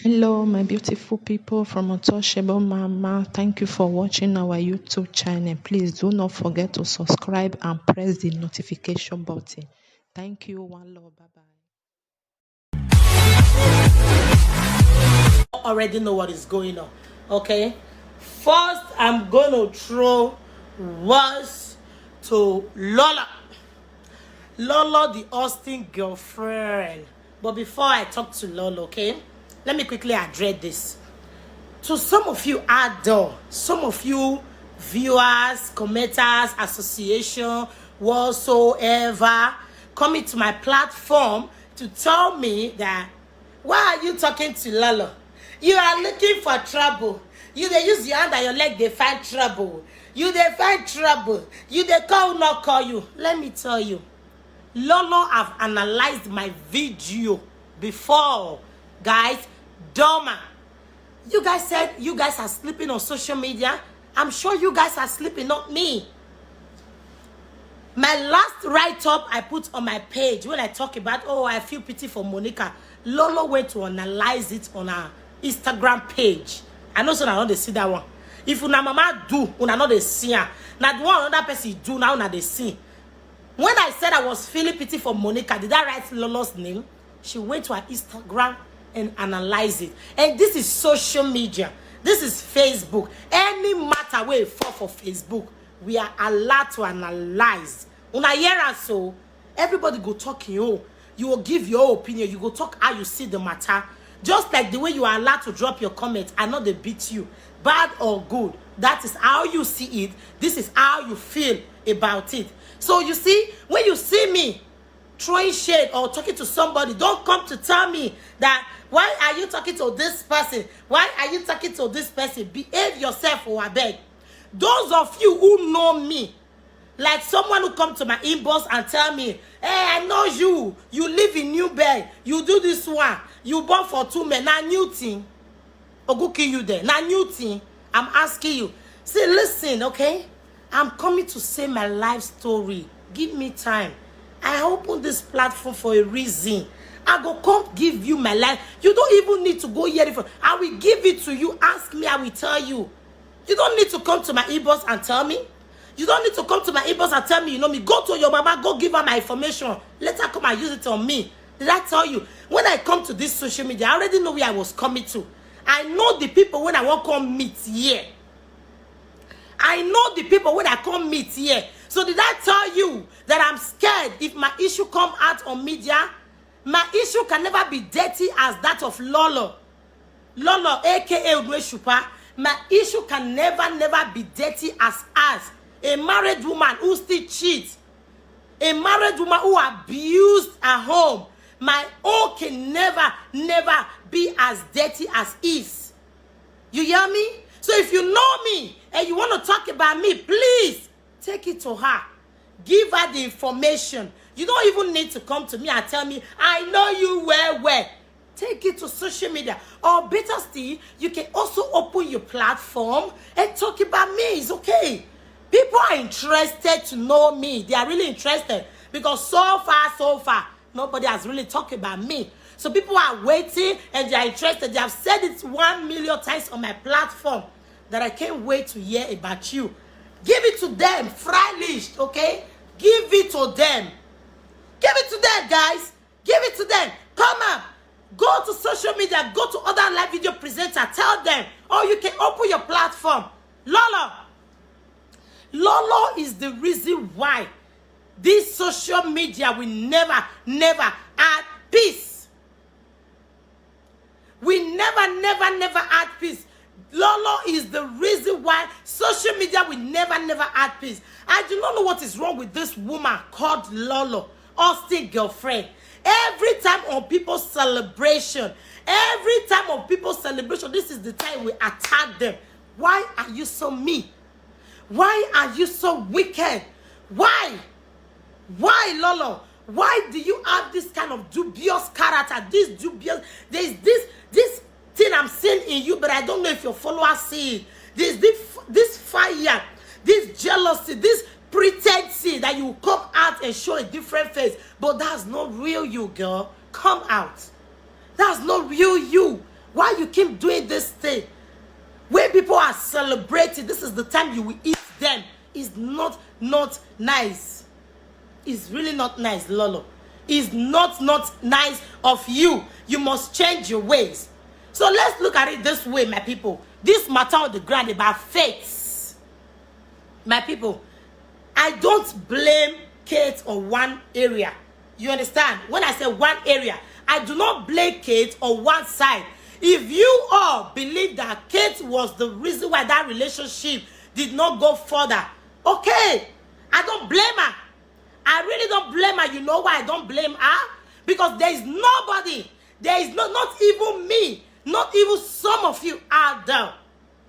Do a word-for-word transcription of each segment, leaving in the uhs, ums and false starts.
Hello, my beautiful people from Untouchable Mama. Thank you for watching our YouTube channel. Please do not forget to subscribe and press the notification button. Thank you. One love. Bye bye. Already know what is going on. Okay. First, I'm gonna throw words to Lola. Lola, the Austin girlfriend. But before I talk to Lola, okay, let me quickly address this. To some of you out there, some of you viewers, commenters, association, whatsoever, coming to my platform to tell me that, why are you talking to Lola? You are looking for trouble. You dey use your hand and your leg dey find trouble. You dey find trouble. You dey call, not call you. Let me tell you, Lola have analyzed my video before, guys. Doma, you guys said you guys are sleeping on social media. I'm sure you guys are sleeping, not me. My last write-up I put on my page when I talk about, oh, I feel pity for Monica. Lola went to analyze it on her Instagram page. I know so I know they see that one. If una mama do, una know they see her. Now the one another person do, now una they see. When I said I was feeling pity for Monica, did I write Lola's name? She went to her Instagram and analyze it. And this is social media. This is Facebook. Any matter wey fall for Facebook, we are allowed to analyze. Una hear us so? Everybody go talk your own. You will give your own opinion. You go talk how you see the matter. Just like the way you are allowed to drop your comment, I know they beat you. Bad or good, that is how you see it. This is how you feel about it. So you see, when you see me throwing shade or talking to somebody, don't come to tell me that, why are you talking to this person? Why are you talking to this person? Behave yourself, or I beg. Those of you who know me, like someone who come to my inbox and tell me, hey, I know you. You live in New Bay. You do this one. You born for two men. Now new thing. Ogu kill you there. Now new thing. I'm asking you. See, listen, okay? I'm coming to say my life story. Give me time. I open this platform for a reason. I go come give you my life. You don't even need to go hear it from. I will give it to you. Ask me, I will tell you. You don't need to come to my inbox and tell me. You don't need to come to my inbox and tell me you know me. Go to your mama, go give her my information. Let her come and use it on me. Did I tell you? When I come to this social media, I already know where I was coming to. I know the people when I won't come meet here. I know the people when I come meet here. So did I tell you that I'm scared if my issue come out on media? My issue can never be dirty as that of Lola. Lola, A K A Unueshupa. My issue can never, never be dirty as us. A married woman who still cheats. A married woman who abused her home. My own can never, never be as dirty as his. You hear me? So if you know me and you want to talk about me, please take it to her. Give her the information. You don't even need to come to me and tell me, I know you well, well. Take it to social media. Or better still, you can also open your platform and talk about me. It's okay. People are interested to know me. They are really interested because so far, so far, nobody has really talked about me. So people are waiting and they are interested. They have said it one million times on my platform that I can't wait to hear about you. Give it to them, fresh, okay? Give it to them. Give it to them, guys. Give it to them. Come up. Go to social media. Go to other live video presenter. Tell them. Or you can open your platform. Lola. Lola is the reason why this social media will never, never add peace. We never, never, never add peace. Lola is the reason why social media will never, never add peace. I do not know what is wrong with this woman called Lola, Austin girlfriend. Every time on people's celebration, every time on people's celebration, this is the time we attack them. Why are you so mean? Why are you so wicked? Why? Why, Lola? Why do you have this kind of dubious character? This dubious, there's this this thing I'm seeing in you, but I don't know if your followers see it. There's this this fire, this jealousy, this pretense that you come out and show a different face. But that's not real you, girl. Come out. That's not real you. Why Why you keep doing this thing? When people are celebrating, this is the time you will eat them. It's not, not nice. It's really not nice, Lolo. It's not, not nice of you. You must change your ways. So let's look at it this way, my people. This matter on the ground about faith. My people, I don't blame Kate on one area. You understand? When I say one area, I do not blame Kate on one side. If you all believe that Kate was the reason why that relationship did not go further, okay, I don't blame her. I really don't blame her. You know why I don't blame her? Because there is nobody, there is no, not even me, not even some of you out there,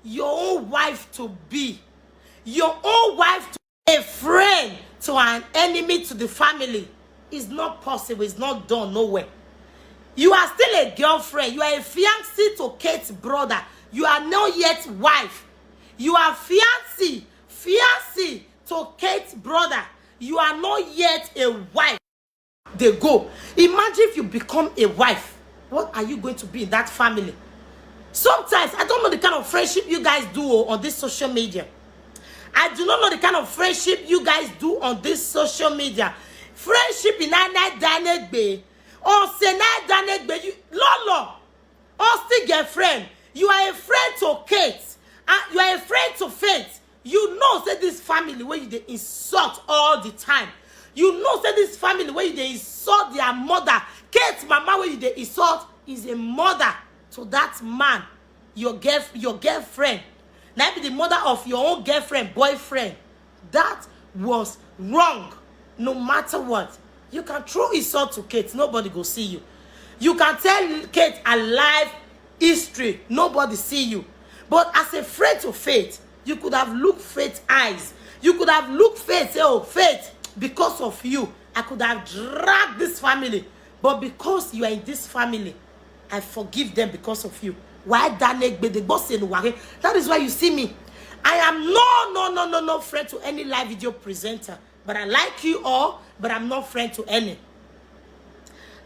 your own wife to be, your own wife to a friend to an enemy to the family. It's not possible. It's not done nowhere. You are still a girlfriend. You are a fiancé to Kate's brother. You are not yet wife. You are fiancé, fiancé to Kate's brother. You are not yet a wife. They go. Imagine if you become a wife. What are you going to be in that family? Sometimes I don't know the kind of friendship you guys do on this social media. I do not know the kind of friendship you guys do on this social media. Friendship in Nai Danegbe. Or say Nai Danegbe. You, Lolo. Or still girlfriend. You are a friend to Kate. And you are a friend to Faith. You know say this family where you they insult all the time. You know say this family where you they insult their mother. Kate's mama where you they insult is a mother to that man, your girl, your girlfriend. Now be the mother of your own girlfriend, boyfriend. That was wrong. No matter what, you can throw insult to Kate. Nobody go see you. You can tell Kate a life history. Nobody see you. But as a friend to Faith, you could have looked Faith eyes. You could have looked Faith, say, "Oh, Faith, because of you, I could have dragged this family. But because you are in this family, I forgive them because of you." Why Danegbe the boss in Ware? That is why you see me. I am no, no, no, no, no friend to any live video presenter. But I like you all, but I'm not friend to any.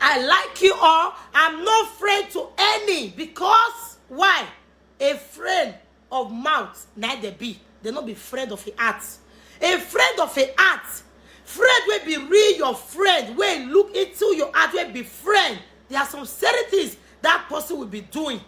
I like you all. I'm not friend to any because why? A friend of mouth, neither be. They not be friend of a heart. A friend of a heart. Friend will be real your friend. Will look into your heart, will be friend. There are some certain things that person will be doing.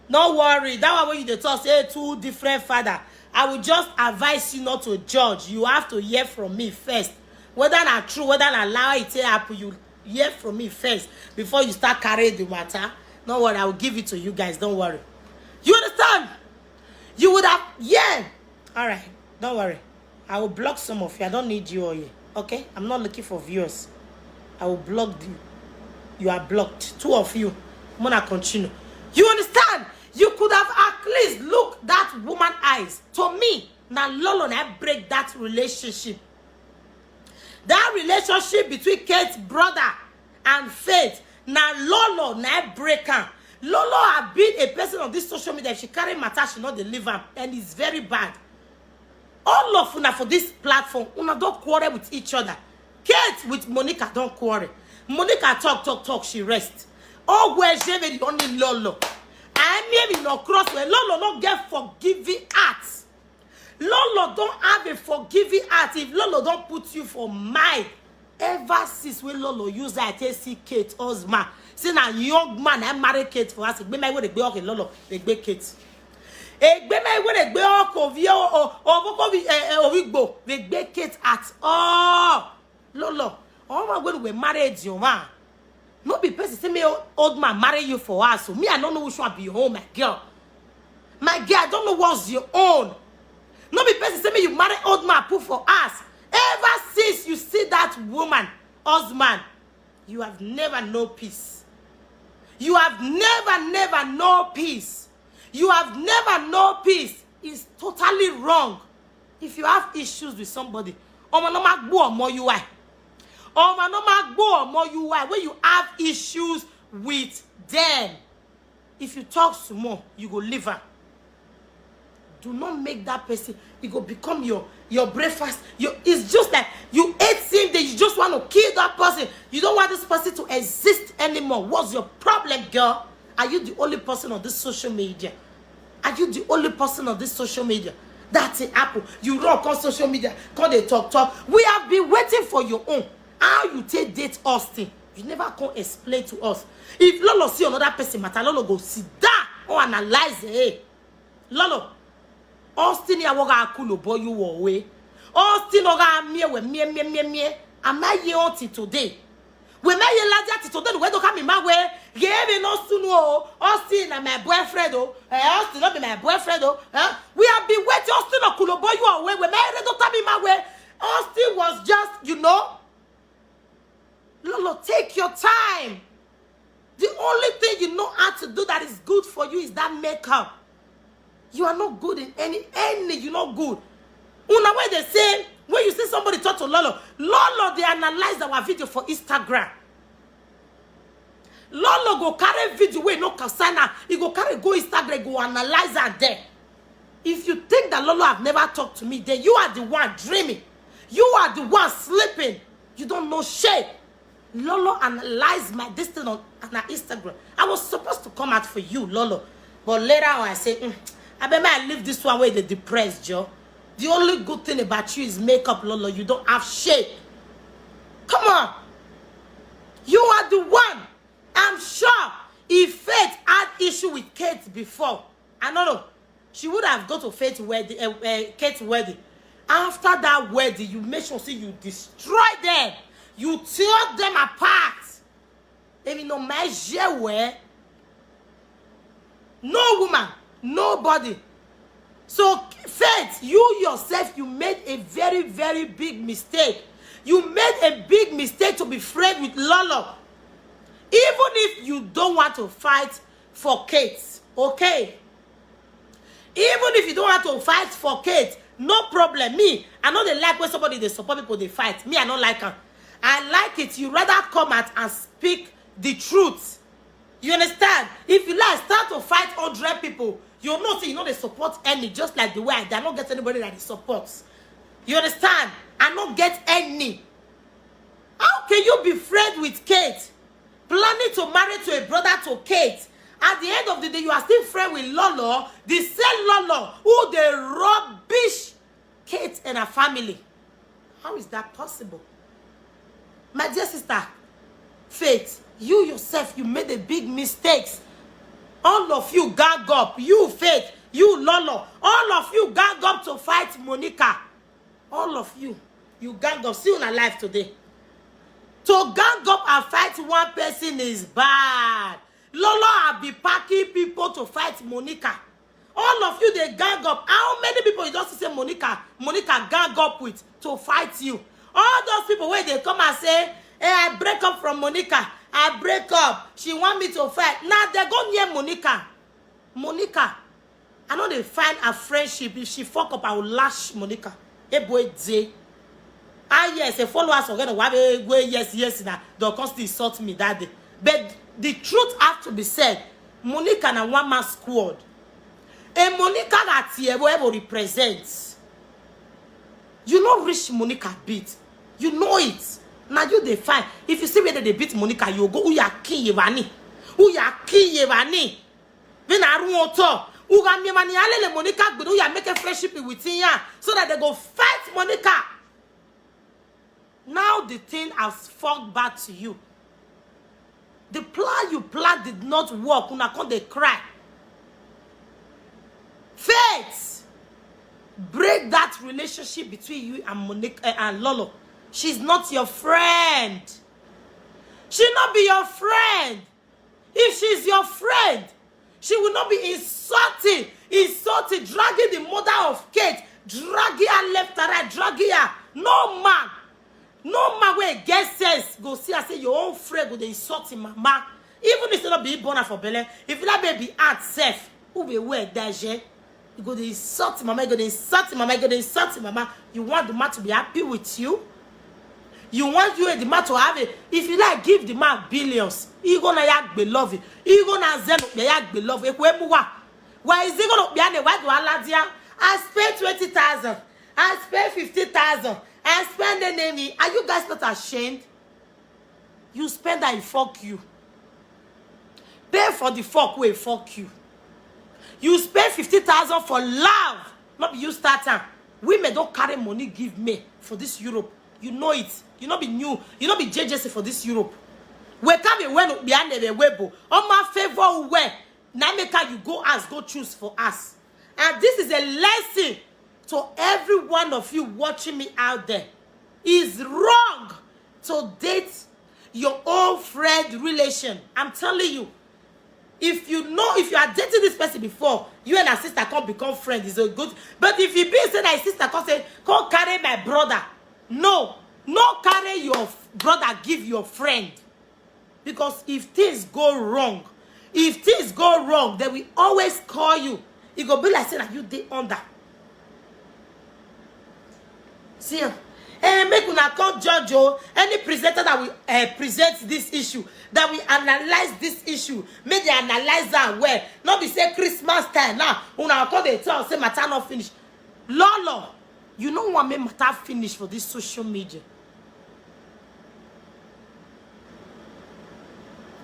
No worry, that one when you dey talk say two different father. I will just advise you not to judge. You have to hear from me first. Whether na true, whether na lie, it take happen, you hear from me first before you start carrying the matter. No worry, I will give it to you guys. Don't worry. You understand? You would have, yeah. All right, don't worry. I will block some of you. I don't need you all here. Okay? I'm not looking for viewers. I will block you. You are blocked. Two of you. Mona continue. You understand? You could have at least look that woman eyes. To me, now Lolo, now break that relationship. That relationship between Kate's brother and Faith, now Lolo, now break am. Lolo have been a person on this social media. If she carry matter, she not deliver am, and it's very bad. All of una for this platform, una don't quarrel with each other. Kate with Monica don't quarrel. Monica talk, talk, talk, she rest. Oh, where Jeve the only Lolo. I mean, no cross where Lolo not get forgiving heart. Lolo don't have a forgiving heart. If Lolo don't put you for mind, ever since when Lolo use that take see Kate husband, say na young man I marry Kate for us. Egbe my way they gbe okay Lolo, they gbe Kate. Egbe my way they gbe oko vi o o o ko vi eh eh ovi gbo, they gbe Kate at all. Lolo, oh my way we married you man. No be person say me o- old man marry you for us. So me I don't know which one be your own, my girl. My girl, I don't know what's your own. No be person say me you marry old man put for us. Ever since you see that woman, husband, you have never no peace. You have never, never no peace. You have never no peace. It's totally wrong. If you have issues with somebody, ọmọ náà máa gbọ́ ọmọ you why. Ọmọ náà máa gbọ́ ọmọ you why when you have issues with them. If you talk small, you go leave am. Do not make that person, it go become your your breakfast. Your, it's just like you hate him, then you just want to kill that person. You don't want this person to exist anymore. What's your problem, girl? Are you the only person on this social media? Are you the only person on this social media? That's it, Apple. You run on social media, come dey talk talk. We have been waiting for your own. How you take date Austin? You never come explain to us. If Lolo see another person matter, Lolo go sit down or analyze it. Lolo, Austin ya woga akulo boy you wo we. Austin oga mie we mie mie mie mie. Am I here until today? We me ye ladia ti today we do come my way. Ye me no sunu o. Austin na my boyfriend o. Eh, Austin no be my boyfriend o. Huh? We have been waiting. Austin okulo boy you are we. We me re do come my way. Austin was just, you know. Lolo, take your time. The only thing you know how to do that is good for you is that makeup. You are not good in any any. You're not good. Una wey dey say when you see somebody talk to Lolo, Lolo dey analyze our video for Instagram. Lolo go carry video wey no concern am. He go carry go Instagram, go analyze am there. If you think that Lolo have never talked to me, then you are the one dreaming. You are the one sleeping. You don't know shit. Lolo analyze my this thing on, on her Instagram. I was supposed to come out for you, Lolo. But later on, I say, mm, I bet I leave this one where they depressed, Joe. The only good thing about you is makeup, Lolo. You don't have shit. Come on. You are the one. I'm sure if Faith had issue with Kate before, I don't know. She would have gone to Faith wedding, uh, uh, Kate's wedding. After that wedding, you make sure say you destroy them. You tear them apart. Even no measure where. No woman, nobody. So Faith, you yourself, you made a very, very big mistake. You made a big mistake to be friend with Lolo. Even if you don't want to fight for Kate, okay? Even if you don't want to fight for Kate, no problem. Me, I know they like when somebody they support people they fight. Me, I don't like her. I like it. You rather come out and speak the truth. You understand? If you like start to fight hundred people, you know say you know they support any just like the way I, I don't get anybody that they support. You understand? I don't get any. How can you be friend with Kate? Planning to marry to a brother to Kate. At the end of the day, you are still friend with Lolo, the same Lolo who they rubbish Kate and her family. How is that possible? My dear sister, Faith, you yourself, you made a big mistakes. All of you gang up. You, Faith, you, Lolo, all of you gang up to fight Monica. All of you, you gang up. See you alive today. To gang up and fight one person is bad. Lolo have been packing people to fight Monica. All of you, they gang up. How many people you just say Monica, Monica gang up with to fight you? All those people where they come and say, hey, I break up from Monica. I break up. She want me to fight. Now they go near Monica. Monica, I know they find a friendship. If she fuck up, I will lash Monica. Hey boy, day. Ah, yes, a followers are gonna why yes, yes, now they'll constantly insult me that day. But the truth has to be said. Monica na one man squad. And Monica that here will represent. You know, rich Monica beat. You know it. Now you define. If you see whether they beat Monica, you go, Uya Kiyevani. Uya Kiyevani. Then I run to. Uga Miemani Alele Monica, but Uya make a friendship with Tia so that they go fight Monica. Now the thing has fucked back to you. The plan you planned did not work. Una come they cry. Faith, break that relationship between you and Monica uh, and Lolo. She's not your friend. She not be your friend. If she's your friend, she will not be insulting, insulting, dragging the mother of Kate, dragging her left and right, dragging her. No man, no man wey get sense go see her say your own friend go dey insult him mama. Even if you not be born for belle, if you like baby aunt self, who be wear danger? You go dey insult him mama, you go dey insult him mama, you go dey insult him mama. You want the man to be happy with you? You want you and the man to have it? If you like, give the man billions. He gonna yak be love. He gonna zen up yak be love. Ekwe muwa. Why is he gonna be an white waladia? I spent twenty thousand. I spent fifty thousand. I spend the name. Are you guys not ashamed? You spend and fuck you. Pay for for the fuck wey fuck you. You spend fifty thousand for love, not be you start am. Women don carry money give me for this Europe. You know it. You no be new. You no be J J C for this Europe. We come in when we are never webo. On my favor, where na make her you go ask, go choose for us. And this is a lesson to every one of you watching me out there. It's wrong to date your own friend relation. I'm telling you, if you know, if you are dating this person before, you and her sister can't become friends, it's a good. But if you be say that sister can say, "Come carry my brother," no, no carry your f- brother give your friend. Because if things go wrong, if things go wrong, they will always call you. It go be like say that you dey under. See, eh, make una come judge o. Any presenter that will uh, present this issue, that will analyze this issue, make they analyze am well. No be say Christmas time now, una come dey tell say matter no finish. Lolo, you no wan make matter finish for this social media.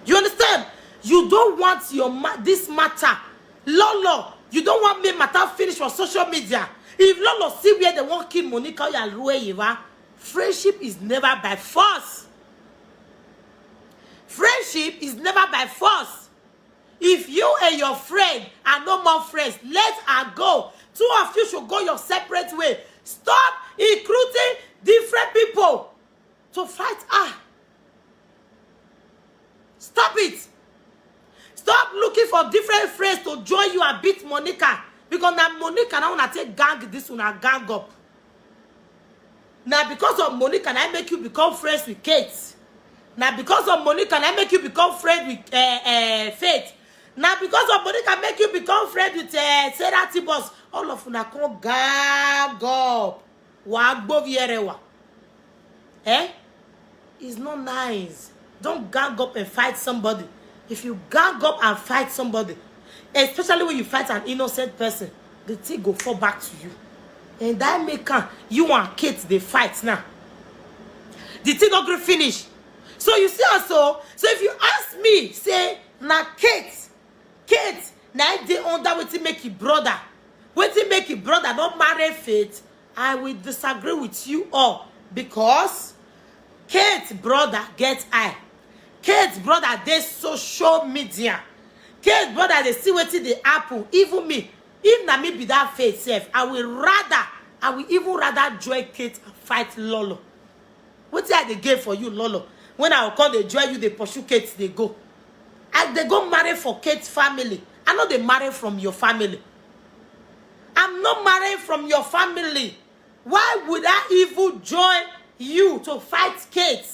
You understand? You don't want your ma- this matter. Lolo, you don't want make matter finish for social media. If Lolo see where they wan kill Monica Oyarueyiwa, friendship is never by force. Friendship is never by force. If you and your friend are no more friends, let her go. Two of you should go your separate way. Stop recruiting different people to fight her. Stop it. Stop looking for different friends to join you and beat Monica. Because now Monica now wanna take gang this una gang up. Now because of Monica, I make you become friends with Kate. Now because of Monica, I make you become friends with uh, uh, Faith. Now because of Monica, make you become friends with uh, Sarah Tibos. All of una come gang up. Wa gbo vierewa. Eh? It's not nice. Don't gang up and fight somebody. If you gang up and fight somebody, especially when you fight an innocent person, the thing go fall back to you. And that make am, you and Kate dey fight now. The thing no gree finish. So you see also, so if you ask me, say na Kate, Kate na im dey under wetin make im brother, wetin make im brother no marry Faith, I will disagree with you all because Kate brother get eye. Kate brother dey social media. Kate brother dey see wetin dey happen. Even me, if na me be that Faith sef, I will rather, I will even rather join Kate and fight Lolo. Wetin I dey gain for you, Lolo? When I go come dey join you, dey pursue Kate, dey go. I dey go marry for Kate family. I no dey marry from your family. I'm not marrying from your family. Why would I even join you to fight Kate?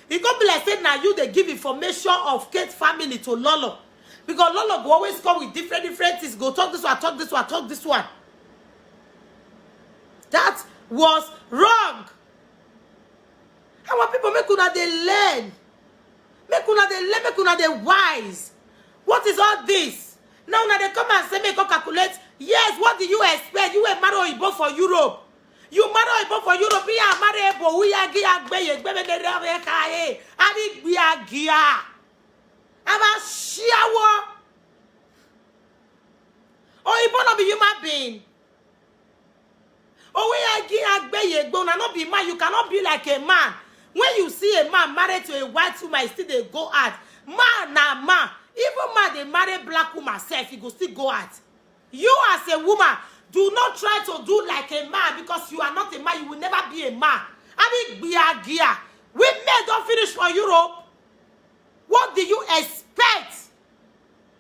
E go be like say na you dey give information of Kate family to Lolo. Because Lolo go always come with different different things. Go talk this one, talk this one, talk this one. That was wrong. Our people, make una dey learn. Make una dey learn, make una dey wise. What is all this? Now una dey come and say make I calculate. Yes, what do you expect? You were marry Oyibo for Europe. You marry Oyibo for Europe. You marry Ebo, who ya gi ya gbe ye gbe me de re re ka e. Abi gbe ya gi ya. Ama shiawo. Oyibo no be human being. Owe ya gi agbe ye gbe, una no be man, you cannot be like a man. When you see a man married to a white woman, he still dey go out. Man na man. Even man dey marry black woman sef, he go still go out. You as a woman, do not try to do like a man because you are not a man. You will never be a man. Abi gbiagia. We men don finish for Europe. What do you expect?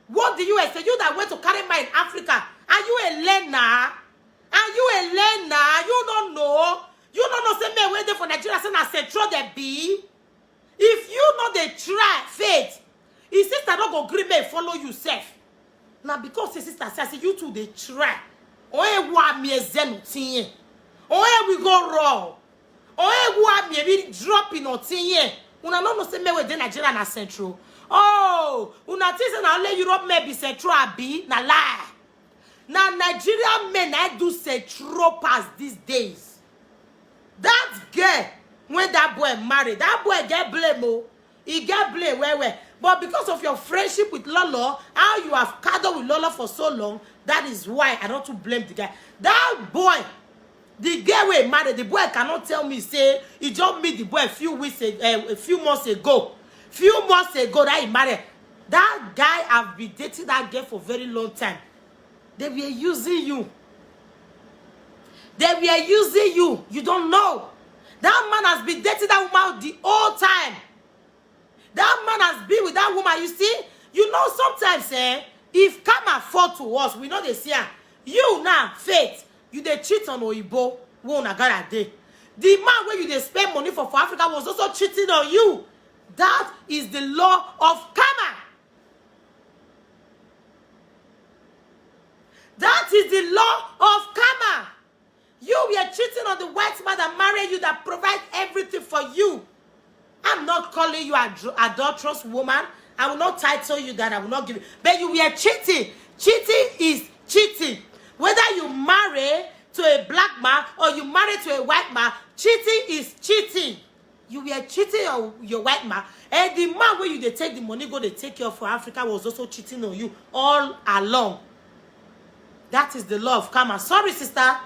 What do you expect? You that went to carry man in Africa, are you a learner? Are you a learner? You don't know. You don't know say men wey dey for Nigeria say na central dem be. If you no dey try, Faith, his sister no go gree make follow you sef. Na because his sister say, say you too dey try. Oye wa mi ezenu tinye. Oye we go raw. Oye wa mi ebi drop in otinye. Una no know say men wey dey Nigeria na central. Oh, una think say na only Europe men be central abi? Na lie. Na Nigerian men na do central pass these days. That girl, when that boy marry, that boy get blame o. He get blame well well. But because of your friendship with Lolo, how you have cuddled with Lolo for so long, that is why I don't to blame the guy. That boy, the girl wey married, the boy cannot tell me say he just meet the boy a few weeks ago, a few months ago. Few months ago that he married. That guy have been dating that girl for very long time. They were using you. They were using you. You don't know. That man has been dating that woman the whole time. That man has been with that woman. You see, you know, sometimes, eh, if karma fall to us, we know they see her. You now, Faith, you dey cheat on Oyibo, who una gather dey. The man where you dey spend money for, for Africa was also cheating on you. That is the law of karma. That is the law of karma. You were cheating on the white man that married you, that provide everything for you. I'm not calling you adul- adulterous woman. I will not title you that. I will not give you. But you were cheating. Cheating is cheating. Whether you marry to a black man or you marry to a white man, cheating is cheating. You were cheating your, your white man. And the man where you dey take the money, go dey take care of for Africa was also cheating on you all along. That is the law of karma. Sorry, sister.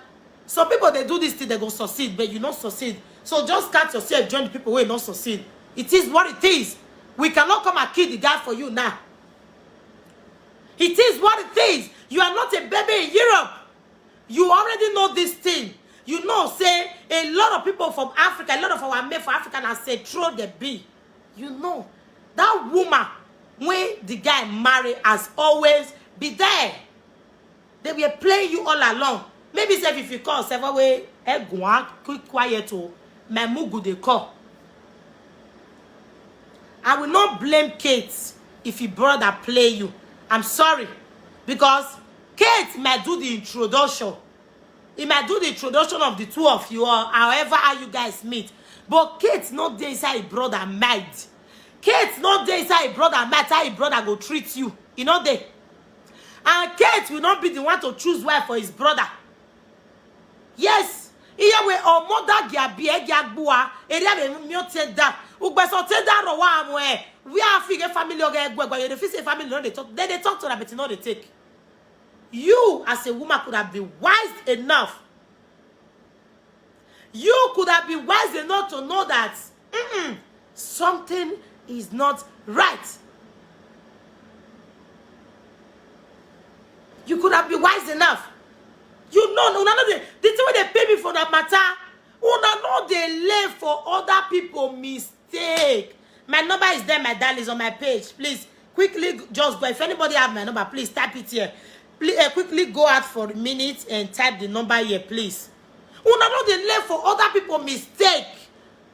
Some people, they do this thing, they go succeed, but you not succeed. So just count yourself, join the people who not succeed. It is what it is. We cannot come and kill the guy for you now. It is what it is. You are not a baby in Europe. You already know this thing. You know, say a lot of people from Africa, a lot of our men from Africa now say throw the B. You know, that woman when the guy marry has always be there. They were playing you all along. Maybe sef if you call several way, Egwa, keep quiet, oh, my mugu dey call. I will not blame Kate if your brother play you. I'm sorry. Because Kate might do the introduction. He might do the introduction of the two of you, or however how you guys meet. But Kate not dey inside his brother mind. Kate not dey inside his brother mind, how his brother go treat you. You know they. And Kate will not be the one to choose wife for his brother. Yes. Iye we omoda giabi egiagbua. Area me mio tenda. Ugbeso tenda rowa amwe. We are figure family oge egwegwe. You dey feel say family no dey talk. They dey talk to that, but no dey take. You as a woman could have been wise enough. You could have been wise enough to know that, mm-mm, something is not right. You could have been wise enough. You know, una know the, the thing wey dey pay me for that matter. Una know they lay for other people mistake. My number is there, my darling, is on my page. Please, quickly just go. If anybody have my number, please type it here. Please, uh, quickly go out for a minute and type the number here, please. Una know they lay for other people mistake.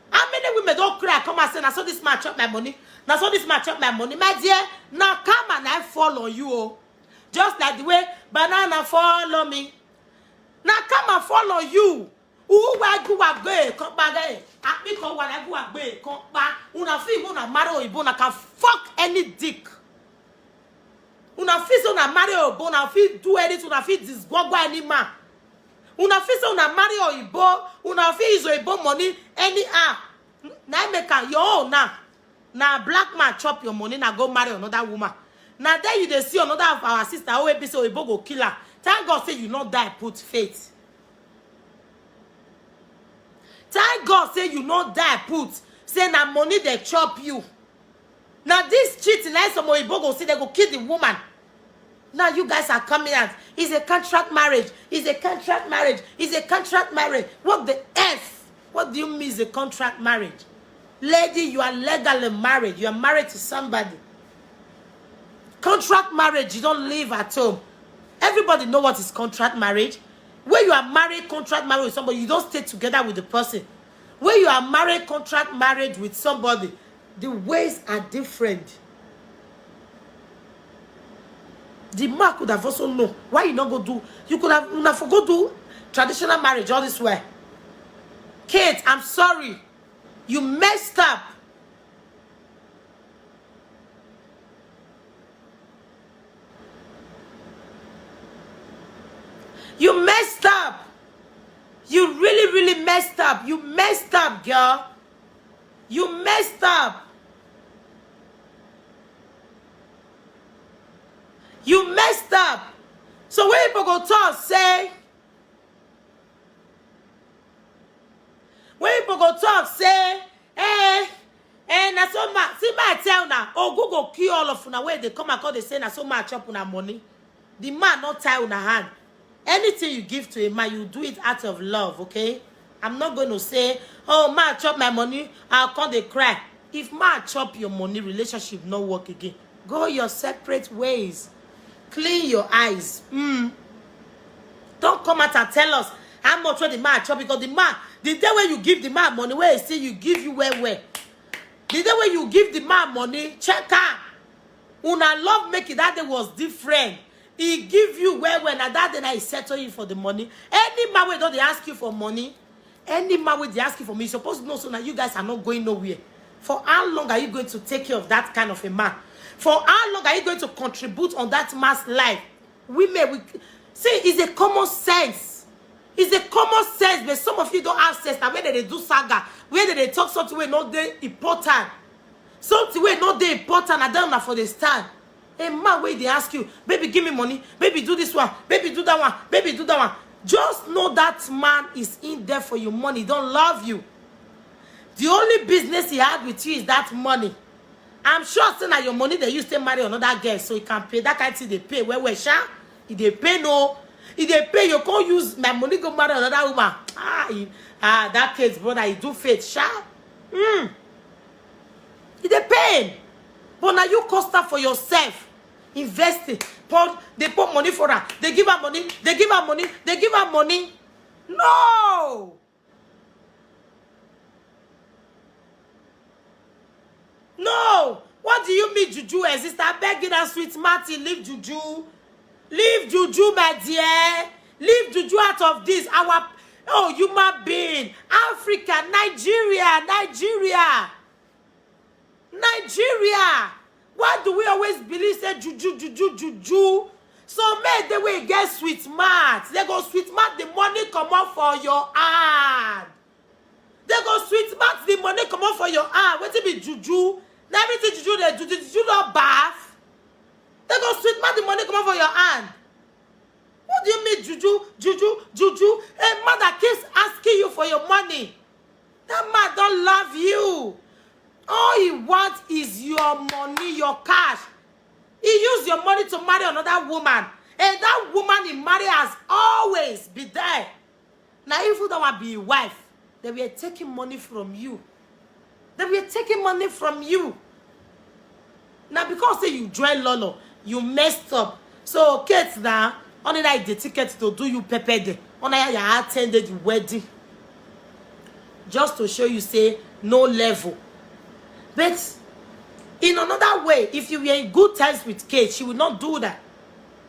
How many women don't cry, come and say, "Na so this man chop my money. Na so this man chop my money." My dear, now come and I fall on you, oh. Just like the way banana fall on me. Now come and fall on you. Who wa gu wa gbe kan pa ge? Abi kan wa la gu wa gbe kan pa. Una fit, una marry Oyibo, una can fuck any dick. Una fit say una marry Oyibo, una fit do anything, una fit disgwagwa any man. Una fit say una marry Oyibo, una fit use Oyibo money anyhow. Na im make am your own now. Na black man chop your money, na go marry another woman. Na there you dey see another of our sister wey be say Oyibo go kill her. Thank God say you no die put, Faith. Thank God say you no die put. Say na money they chop you. Now this cheating, like some Oyibo go say they go kill the woman. Now you guys are coming out. It's a contract marriage. It's a contract marriage. It's a contract marriage. What the F? What do you mean it's a contract marriage? Lady, you are legally married. You are married to somebody. Contract marriage, you don't live at home. Everybody know what is contract marriage. When you are married, contract married with somebody, you don't stay together with the person. When you are married, contract married with somebody, the ways are different. The man could have also known why you not go do. You could have, una for go do traditional marriage all this way. Kate, I'm sorry. You messed up. You messed up. You really, really messed up. You messed up, girl. You messed up. You messed up. So when people go talk, say, when people go talk, say, eh, eh, na so ma, see ma tell una, Ogu go kill all of una wey dey come and come dey say na so ma chop una money. The man no tie una hand. Anything you give to a man, you do it out of love, okay? I'm not going to say, oh, ma chop my money, I'll come dey cry. If ma chop your money, relationship no work again. Go your separate ways. Clean your eyes. Mm. Don't come out and tell us how much wey the man chop, because the man, the day wey you give the man money, wey he see you give you well well, the day wey you give the man money, check am. Una love make it that day was different. He give you well well, na that day na he settle you for the money. Any man wey don dey ask you for money, any man wey dey ask you for money, you suppose know so na you guys are not going nowhere. For how long are you going to take care of that kind of a man? For how long are you going to contribute on that man's life? Women, we see, it's a common sense. It's a common sense, but some of you don't have sense. Now, where they do saga, where they talk something wey no dey important, something wey no dey important, I don't know for the stand. A man wey dey ask you, baby, give me money, baby, do this one, baby, do that one, baby, do that one. Just know that man is in there for your money, don't love you. The only business he had with you is that money. I'm sure say na your money they use to marry another girl, so he can pay. That kind thing they pay. Where where sha? If they pay no, if they pay, you can't use my money go marry another woman. Ah, he, ah, that case, brother, he do faith sha. Hmm. If they pay, but now you cost up for yourself. Investing, put, they put money for her. They give her money. They give her money. They give her money. No. No. What do you mean, Juju exist? I beg you, that sweet Martin, leave Juju. Leave Juju, my dear. Leave Juju out of this. Our, oh, human being. Africa, Nigeria, Nigeria. Nigeria. Why do we always believe say juju, juju, juju? So make the way get sweet mouth. They go sweet mouth the money come up for your hand. They go sweet mouth the money come up for your hand. What it be juju? Na everything juju they do, the juju not bath. They go sweet mouth the money come up for your hand. What do you mean, juju, juju, juju? A man that keeps asking you for your money. That man don't love you. All he wants is your money, your cash. He used your money to marry another woman. And that woman he married has always been there. Now, even though I be your wife, they were taking money from you. They were taking money from you. Now, because say you join Lolo, you messed up. So, Kate now, only like the ticket to do you pepper day. Only I attended the wedding. Just to show you, say, no level. But in another way, if you were in good times with Kate, she would not do that.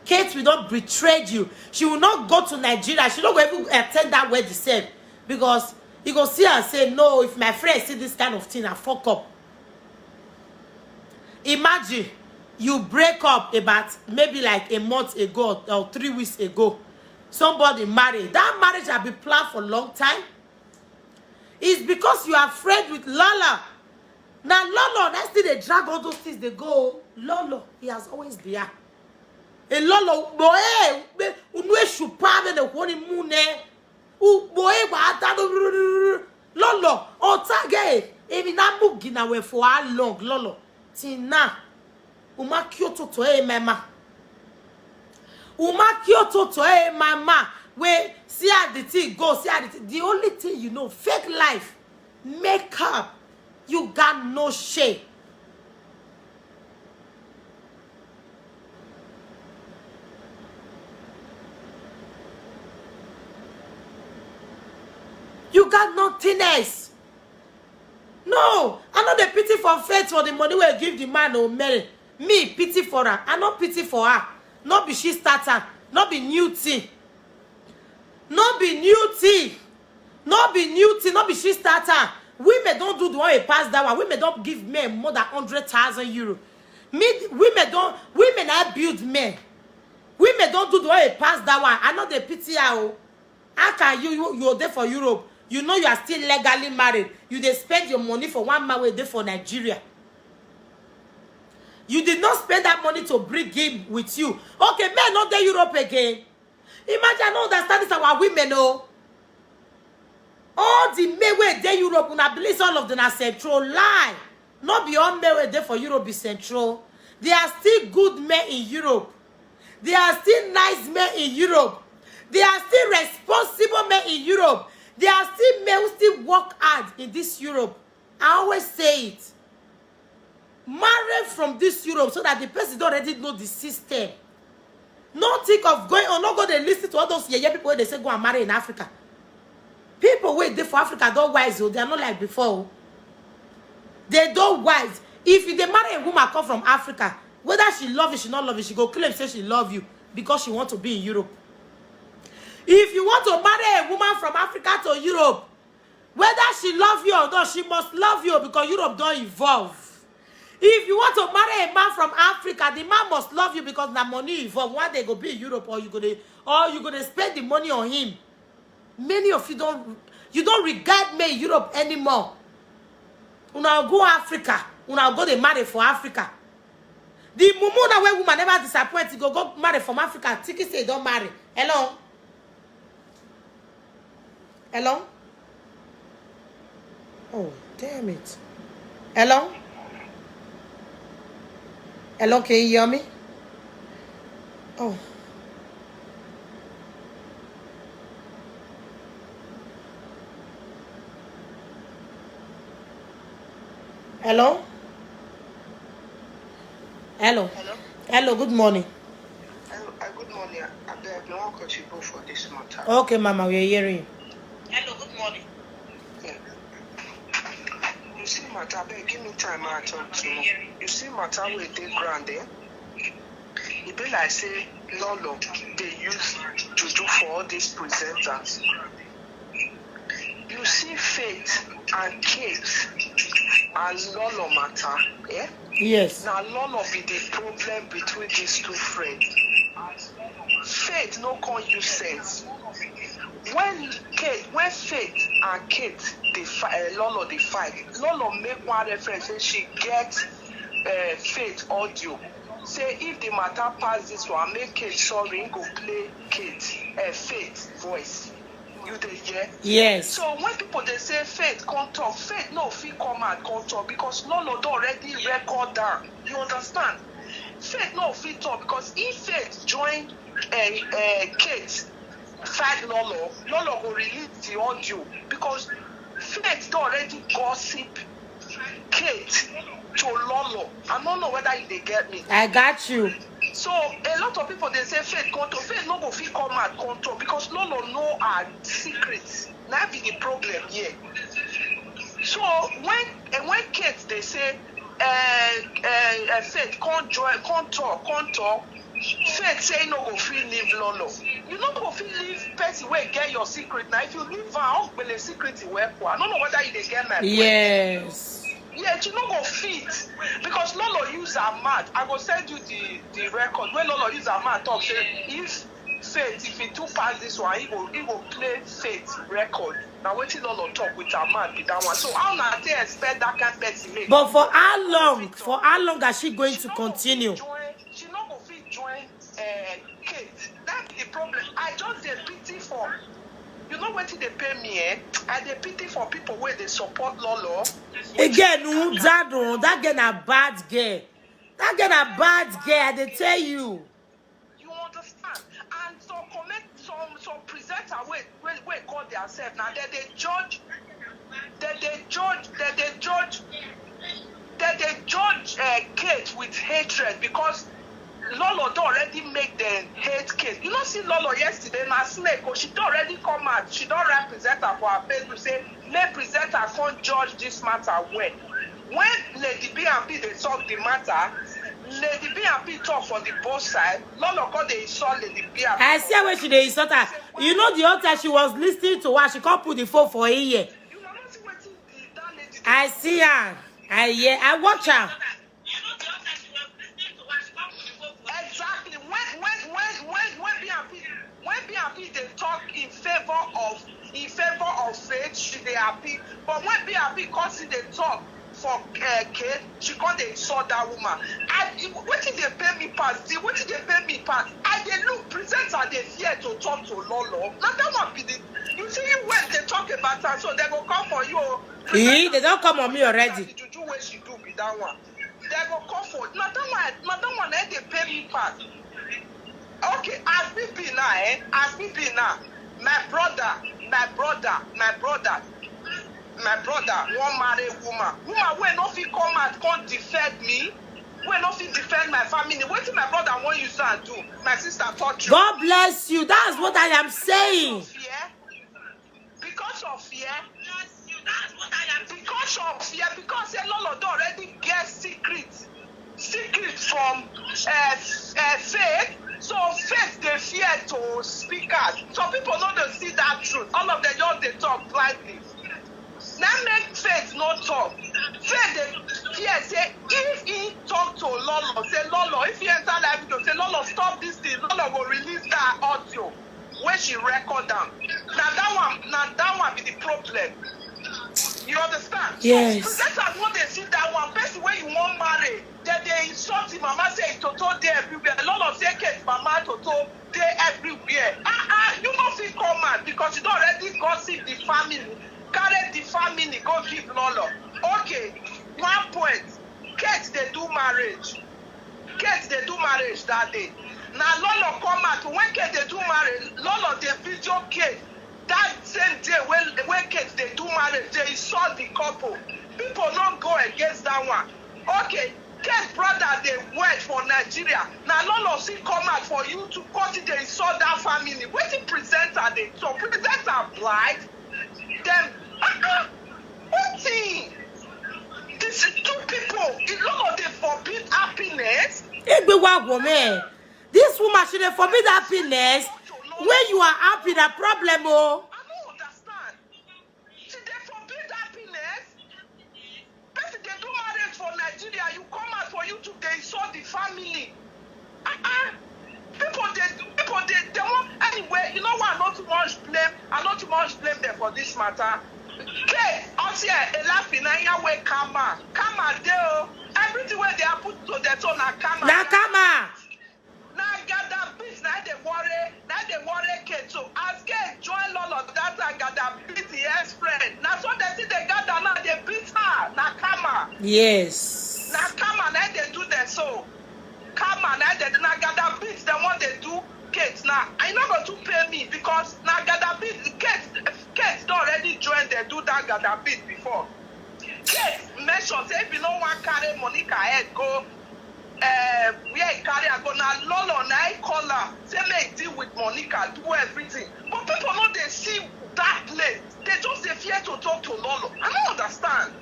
Kate will not betray you. She will not go to Nigeria. She not go even attend that wedding sef. Because you go see and say, no, if my friend see this kind of thing, I fuck up. Imagine you break up about maybe like a month ago or three weeks ago. Somebody married. That marriage had been planned for a long time. It's because you are friend with Lala. Now, Lolo, that's still they drag all those things, they go. Lolo, he has always been here. A Lolo, boy, eh, unu eshupa, be the one in moon, eh. U boy, ba, ta, do, ru, ru, ru, ru. Lolo, otage, emi na mugina we for how long, Lolo? Till now. Uma kyoto to, eh, mama. Uma kyoto to, eh, mama. We see how the thing go, see how the thing. The only thing you know, fake life, makeup. You got no shame. You got nothing else. No, I know the pity for faith for the money we give the man, oh, Mary. Me pity for her. I no pity for her. No be she start her. No be new thing. No be new thing. No be new thing. No be she start her. Women don't do the one wey pass that one. Women don't give men more than hundred thousand euro. Me, women don't. Women I build men. Women don't do the one wey pass that one. I know they pity her. Oh. How can you, you, you are there for Europe? You know you are still legally married. You they spend your money for one man wey dey for Nigeria. You did not spend that money to bring him with you. Okay, men not dey Europe again. Imagine, I no understand this our women o. All the men wey dey Europe, una believe all of them are central. Lie. No be all men wey dey for Europe be central. There are still good men in Europe. There are still nice men in Europe. There are still responsible men in Europe. There are still men who still work hard in this Europe. I always say it. Marry from this Europe so that the person don already know the system. No think of going or no go dey listen to all those yeye people wey dey say go and marry in Africa. People wey dey for Africa don wise o, they are not like before o. They don wise. If you dey marry a woman come from Africa, whether she love you, she not love you, she go claim say she love you because she want to be in Europe. If you want to marry a woman from Africa to Europe, whether she love you or not, she must love you because Europe don evolve. If you want to marry a man from Africa, the man must love you because na money evolve. One day go be in Europe, or you go dey, or you go dey spend the money on him. Many of you don't, you don't regard me in Europe anymore. Una go Africa, una go dey marry for Africa. The mumu na wey woman never disappoint, go go marry from Africa, thinking say e don marry. Hello? Hello? Oh, damn it. Hello? Hello, can you hear me? Oh. Hello? Hello? Hello? Hello, good morning. Hello, uh, good morning. Abeg, I wan contribute for this matter. Okay, Mama, we are hearing you. Hello, good morning. Yeah. You see matter, abeg, give me time, I talk to you. You see matter wey dey ground, eh? E be like say Lolo dey use juju for all these presenters. You see Faith and Kate and Lolo matter, eh? Yes. Na Lolo be the problem between these two friends. Faith no come use sense. When Kate, when Faith and Kate dey fi-, uh, Lolo dey fight, Lolo make one reference say she get uh, Faith audio. Say if the matter pass this one, make Kate sorry, go play Kate, uh, Faith voice. You dey hear? Yes. So when people dey say Faith come talk, Faith no fit come out come talk because Lolo don already record am. You understand? Faith no fit talk because if Faith join uh, uh, Kate fight Lolo, Lolo go release the audio because Faith don already gossip Kate to Lolo. I don't know whether you dey get me. I got you. So a lot of people dey say Faith come talk. Faith no go fit come out come talk because Lolo know her secrets. Na be the problem here. So when, eh, when Kate dey say, eh, eh, eh, Faith come join, come talk, come talk, Faith say no go fit leave Lolo. You no go fit leave person wey get your secret. Now if you leave her, how will the secret work? I don't know whether you dey get my point. Yes. Yeah, she no go fit because Lolo use her mouth. I go send you the the record wey Lolo use her mouth talk say if Faith, if he too pass this one, he go he go play Faith record. Na wetin Lolo talk with her mouth be that one. So how una take expect that kind person make? But for how long? For how long is she going to continue? She no go fit join, she no go fit join uh, Kate. That's the problem. I just dey pity for. You know wetin dey pain me, eh? I dey pity for people wey dey support Lolo. Again, that girl na bad girl. That girl na bad girl, I dey tell you. You understand? And some comment, some some presenter wey wey wey call theirself na dem dey judge, dem dey judge, dem dey judge, dem dey judge uh, Kate with hatred because Lolo don already make dem hate Kate. You no see Lolo yesterday, na snake o. She don already come out, she don write presenter for her Facebook say make presenter come judge this matter well. When Lady B and B dey talk the matter, Lady B and B talk for the both side. Lolo come dey insult Lady B and B. I see her when she dey insult her. You know the other time she was listening to her, she come put the phone for her ear. You no see wetin the- that lady do? I see her. I hear. I watch her. Exactly. When when when when when B and B when B and B dey talk in favor of in favor of Faith, she dey happy. But when B and B come still dey talk for uh, Kate, she come dey insult that woman. I, you Wetin dey pay me pass? The wetin dey pay me pass? I dey look presenter dey fear to talk to Lolo. Na that one be the, you see, you when they talk about her, so they go come for you o. Ee, they don come on me already. The juju wey she do be that one. They go come for, na that one, na that one na dey pay me pass. Okay, as we be now, eh? As we be now, my brother, my brother, my brother, my brother wan marry woman. Woman wey no fit come out come defend me, wey no fit defend my family. Wetin my brother wan use am do? My sister touch you. God bless you. That's what I am saying. Fear. Because of fear. Because of fear, because say Lolo don already get secret, secret from uh, uh, Faith. So Faith dey fear to speak out. Some people no dey see that truth. All of them just dey talk blindly. Na make Faith no talk. Faith dey fear say if he talk to Lolo, say Lolo, if he enter live video, say Lolo, stop this thing, Lolo go release that audio wey she record am. Na that one, na that one be the problem. You understand? Yes. So presenters no dey see that one. Person wey you wan marry, dem dey insult him mama, say Toto dey everywhere. Lolo say Kate mama Toto dey everywhere. Ah ah, you no fit come out because you don already gossip the family, carry the family go give Lolo. Okay, one point. Kate dey do marriage. Kate dey do marriage that day. Na Lolo come out when Kate dey do marriage. Lolo dey video Kate that same day when when Kate dey do marriage. Dey insult the couple. People no go against that one. Okay, Kate brother dey wed for Nigeria. Na Lolo still come out for YouTube come still dey insult that family. Wetin presenter dey talk? Presenter blind? Dem, ah ah, wetin? These two people, e no go dey forbid happiness. Egbe wa wo me. This woman, she dey forbid happiness. When you are happy, na problem o. I no understand. She dey forbid happiness. Person dey do marriage for Nigeria, you come out for YouTube dey insult the family. Ah ah. People dey, people dey, they want, anyway, you know what? I not too much blame. I not too much blame them for this matter. Kate, Osie, Elafina, Yahweh, Kama, Kama dey o. Everything wey dey happen to them so na Kama. Na Kama. Na gather beat na dey worry, na dey worry Kate. So as Kate join Lolo that time, gather beat the ex friend. Na so they see they gather now they beat her. Na Kama. Yes. Na Kama na dey do them so. Kama na dey na gather beat dem wan dey do Kate na. I no go to pay me because na gather beat Kate, Kate don already join dem do that gather beat before. Kate mention say if you no wan carry Monica head go uh, where he carry her go na Lolo na he call her say make he deal with Monica, do everything. But people no dey see that place. They just dey fear to talk to Lolo. I no understand.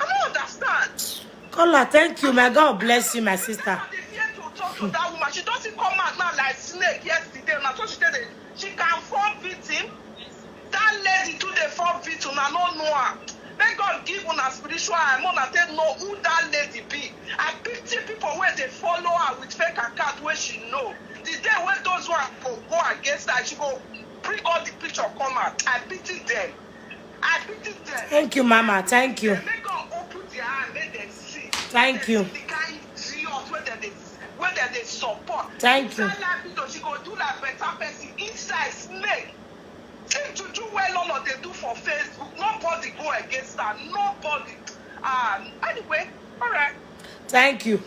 I no understand. Caller, thank you. May God bless you, my sister. They fear to talk to that woman. She just come out now like snake yesterday. Na so she tell them she can form victim. That lady too dey form victim. I no know her. May God give una spiritual eye. Una take know who that lady be. I pity people wey dey follow her with fake account wey she know. The day wey those one go go against her, she go bring all the picture come out. I pity them. I pity them. Thank you, Mama. Thank you. Make God open their eye, make them see. Thank you. The kind idiot wey dem dey wey dem dey support. Thank you. Inside life video, she go do like better person. Inside snake. If juju wey Lolo dey do for Facebook, nobody go against her. Nobody. Ah, anyway, all right. Thank you.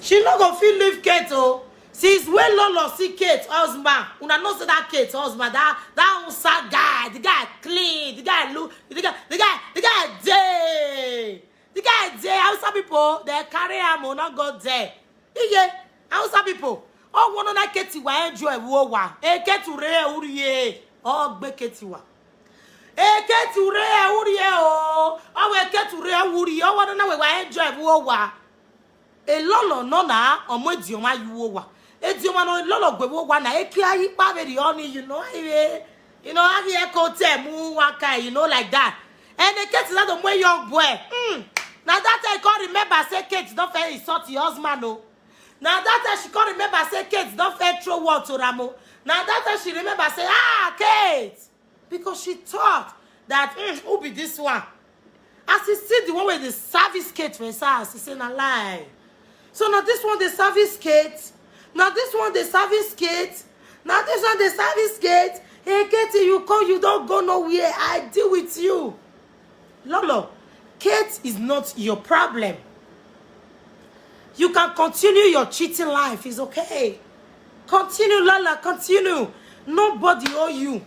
She no go fit leave Kate o. Since when Lolo see Kate husband, una know say that Kate husband, that that Hausa guy, the guy clean, the guy look, the guy, the guy, the guy dey, the guy dey. Hausa people, they carry am o, not go there. Iye, Hausa people, oh one na Kate wa enjoy wo wa. E Kate re uriye, oh gbe Kate wa. E Kate re uriye o, oh we Kate re uriye, oh one na we wa enjoy wo wa. E Lolo no na, omo Edioma yuwo wa. Edioma no Lolo gbe wo wa na, e ki ayi pa very oni, you know, eh, you know, avi e ko te mu wa kai, you know, like that. And the Kate that the young boy. Hmm. Now that I can't remember say Kate don't fair insult your husband, no. Now that time she can't remember say Kate don't fair throw word to Ramo. Now that time she remember say, ah, Kate. Because she thought that, mm, who be this one? As he see the one with the service Kate for his house, he say, na lie. So now this one dey service Kate. Now this one dey service Kate. Now this one dey service Kate. Hey Katie, you come, you don't go nowhere. I deal with you. Lolo, Kate is not your problem. You can continue your cheating life. It's okay. Continue, Lala, continue. Nobody owe you.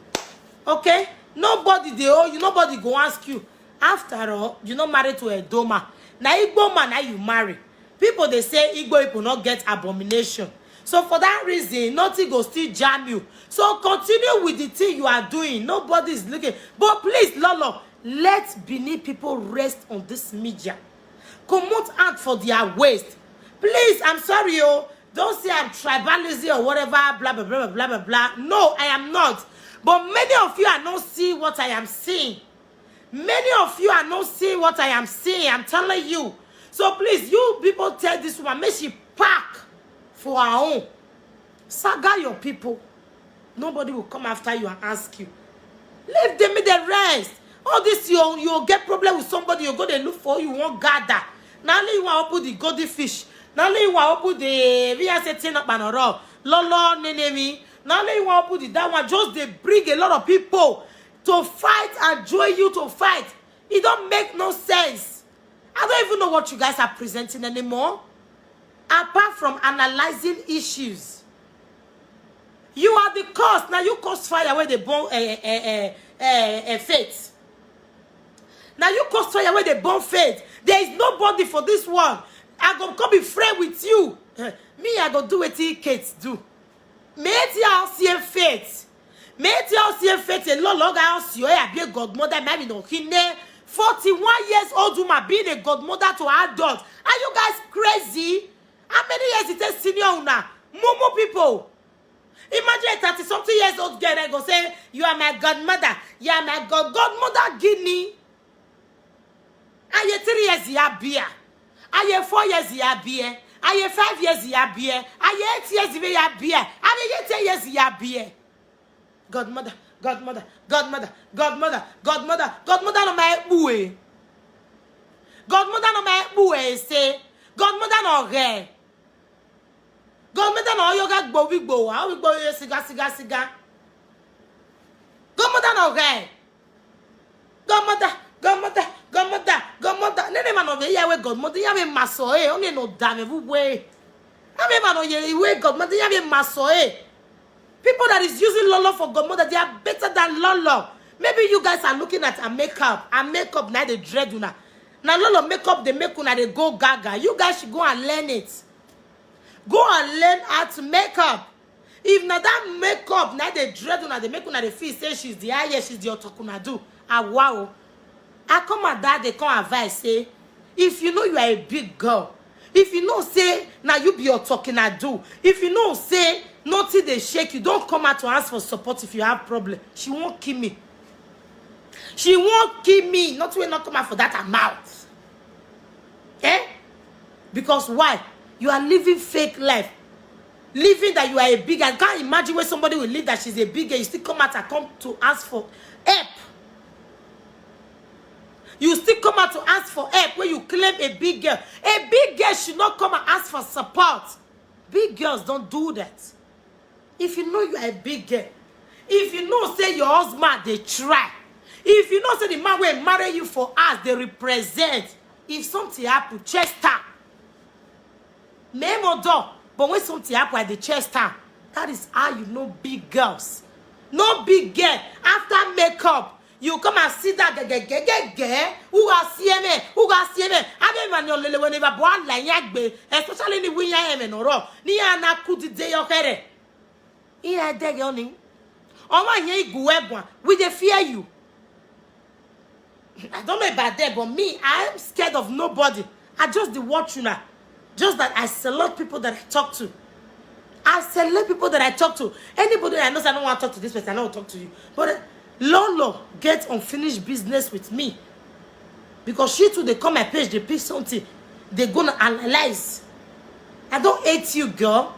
Okay? Nobody dey owe you. Nobody go ask you. After all, you not married to a Doma. Now Igbo man, now you marry. People they say Igbo people not get abomination. So for that reason, nothing go still jam you. So continue with the thing you are doing. Nobody is looking. But please, Lolo, let Benin people rest on this media. Comot out for their waste. Please, I'm sorry, oh. Don't say I'm tribalism or whatever, blah, blah, blah, blah, blah, blah. No, I am not. But many of you are not seeing what I am seeing. Many of you are not seeing what I am seeing. I'm telling you. So please, you people tell this woman, make she pack for her own. Saga your people. Nobody will come after you and ask you. Leave them, make them rest. All this, you you get problem with somebody, you go dey look for, you won't gather. Now only you want open the golden fish. Now only you want open the, we are setting up an oro. Lolo nenemi. Now only you want open the that one. Just they bring a lot of people to fight and join you to fight. It don't make no sense. I don't even know what you guys are presenting anymore. Apart from analyzing issues, you are the cause. Now you cause fire where they burn a, a, a, a, a faith. Now you cause fire where they burn faith. There is nobody for this one. I go come be friend with you. Me, I go do what he kids do. Me, it's your same faith. Me, it's your same faith. A lot longer house, you are be a godmother. Maybe no, he ne. Forty-one years old woman being a godmother to her adult. Are you guys crazy? How many years it takes senior una? Mumu people. Imagine a thirty something years old girl that go say, "You are my godmother. You are my god godmother." Guinea. Are you three years ya beer? Are you four years ya beer? Are you five years ya beer? Are you eight years ya beer? Are you eight years ya beer? Godmother, godmother, godmother, godmother, godmother, godmother no my boy. Godmother no my boy say. Godmother no gay. Godmother no yoga gbo wi gbo wa wi gbo ye siga siga siga. Godmother no gay. Godmother, godmother, godmother, godmother. Nene man of the year we godmother ya we maso eh. Only no dame we we. Ame man of the year we godmother ya we maso eh. People that is using Lolo for godmother, they are better than Lolo. Maybe you guys are looking at her makeup. Her makeup now they dread una. Now Lolo makeup they make una they go gaga. You guys should go and learn it. Go and learn how to make up. If na that makeup na dey dread una, dey make una dey feel say she's the highest, she's the otokunadu. Ah wow. I come at that they come advise say, if you know you are a big girl, if you know say now you be otokunadu, if you know say nothing they shake you, don't come out to ask for support if you have problem. She won't kill me. She won't kill me. Not will not come out for that amount. Eh? Because why? You are living fake life. Living that you are a big girl. Can't imagine when somebody will live that she's a big girl. You still come out and come to ask for help. You still come out to ask for help when you claim a big girl. A big girl should not come and ask for support. Big girls don't do that. If you know you are a big girl, if you know say your husband they try, if you know say the man will marry you for us, they represent. If something happen, chest am. Memo door, but when something happen at the chest am, that is how you know big girls. No big girl. After makeup, you come and sit down, gegegege. Who are C M A? Who are C M A? Abe man your lele whenever boy la yagbe, especially ni winya eme noro. Ni ana kudi de yo kere. Iya dege oni. Oma ye igu egwa. We dey fear you. I don't know about them, but me, I am scared of nobody. I just dey watch una. Just that I select people that I talk to. I select people that I talk to. Anybody that I know say I don't want to talk to this person, I don't talk to you. But uh, Lolo get unfinished business with me. Because she too, they come my page, they pick something. They gonna analyze. I don't hate you, girl.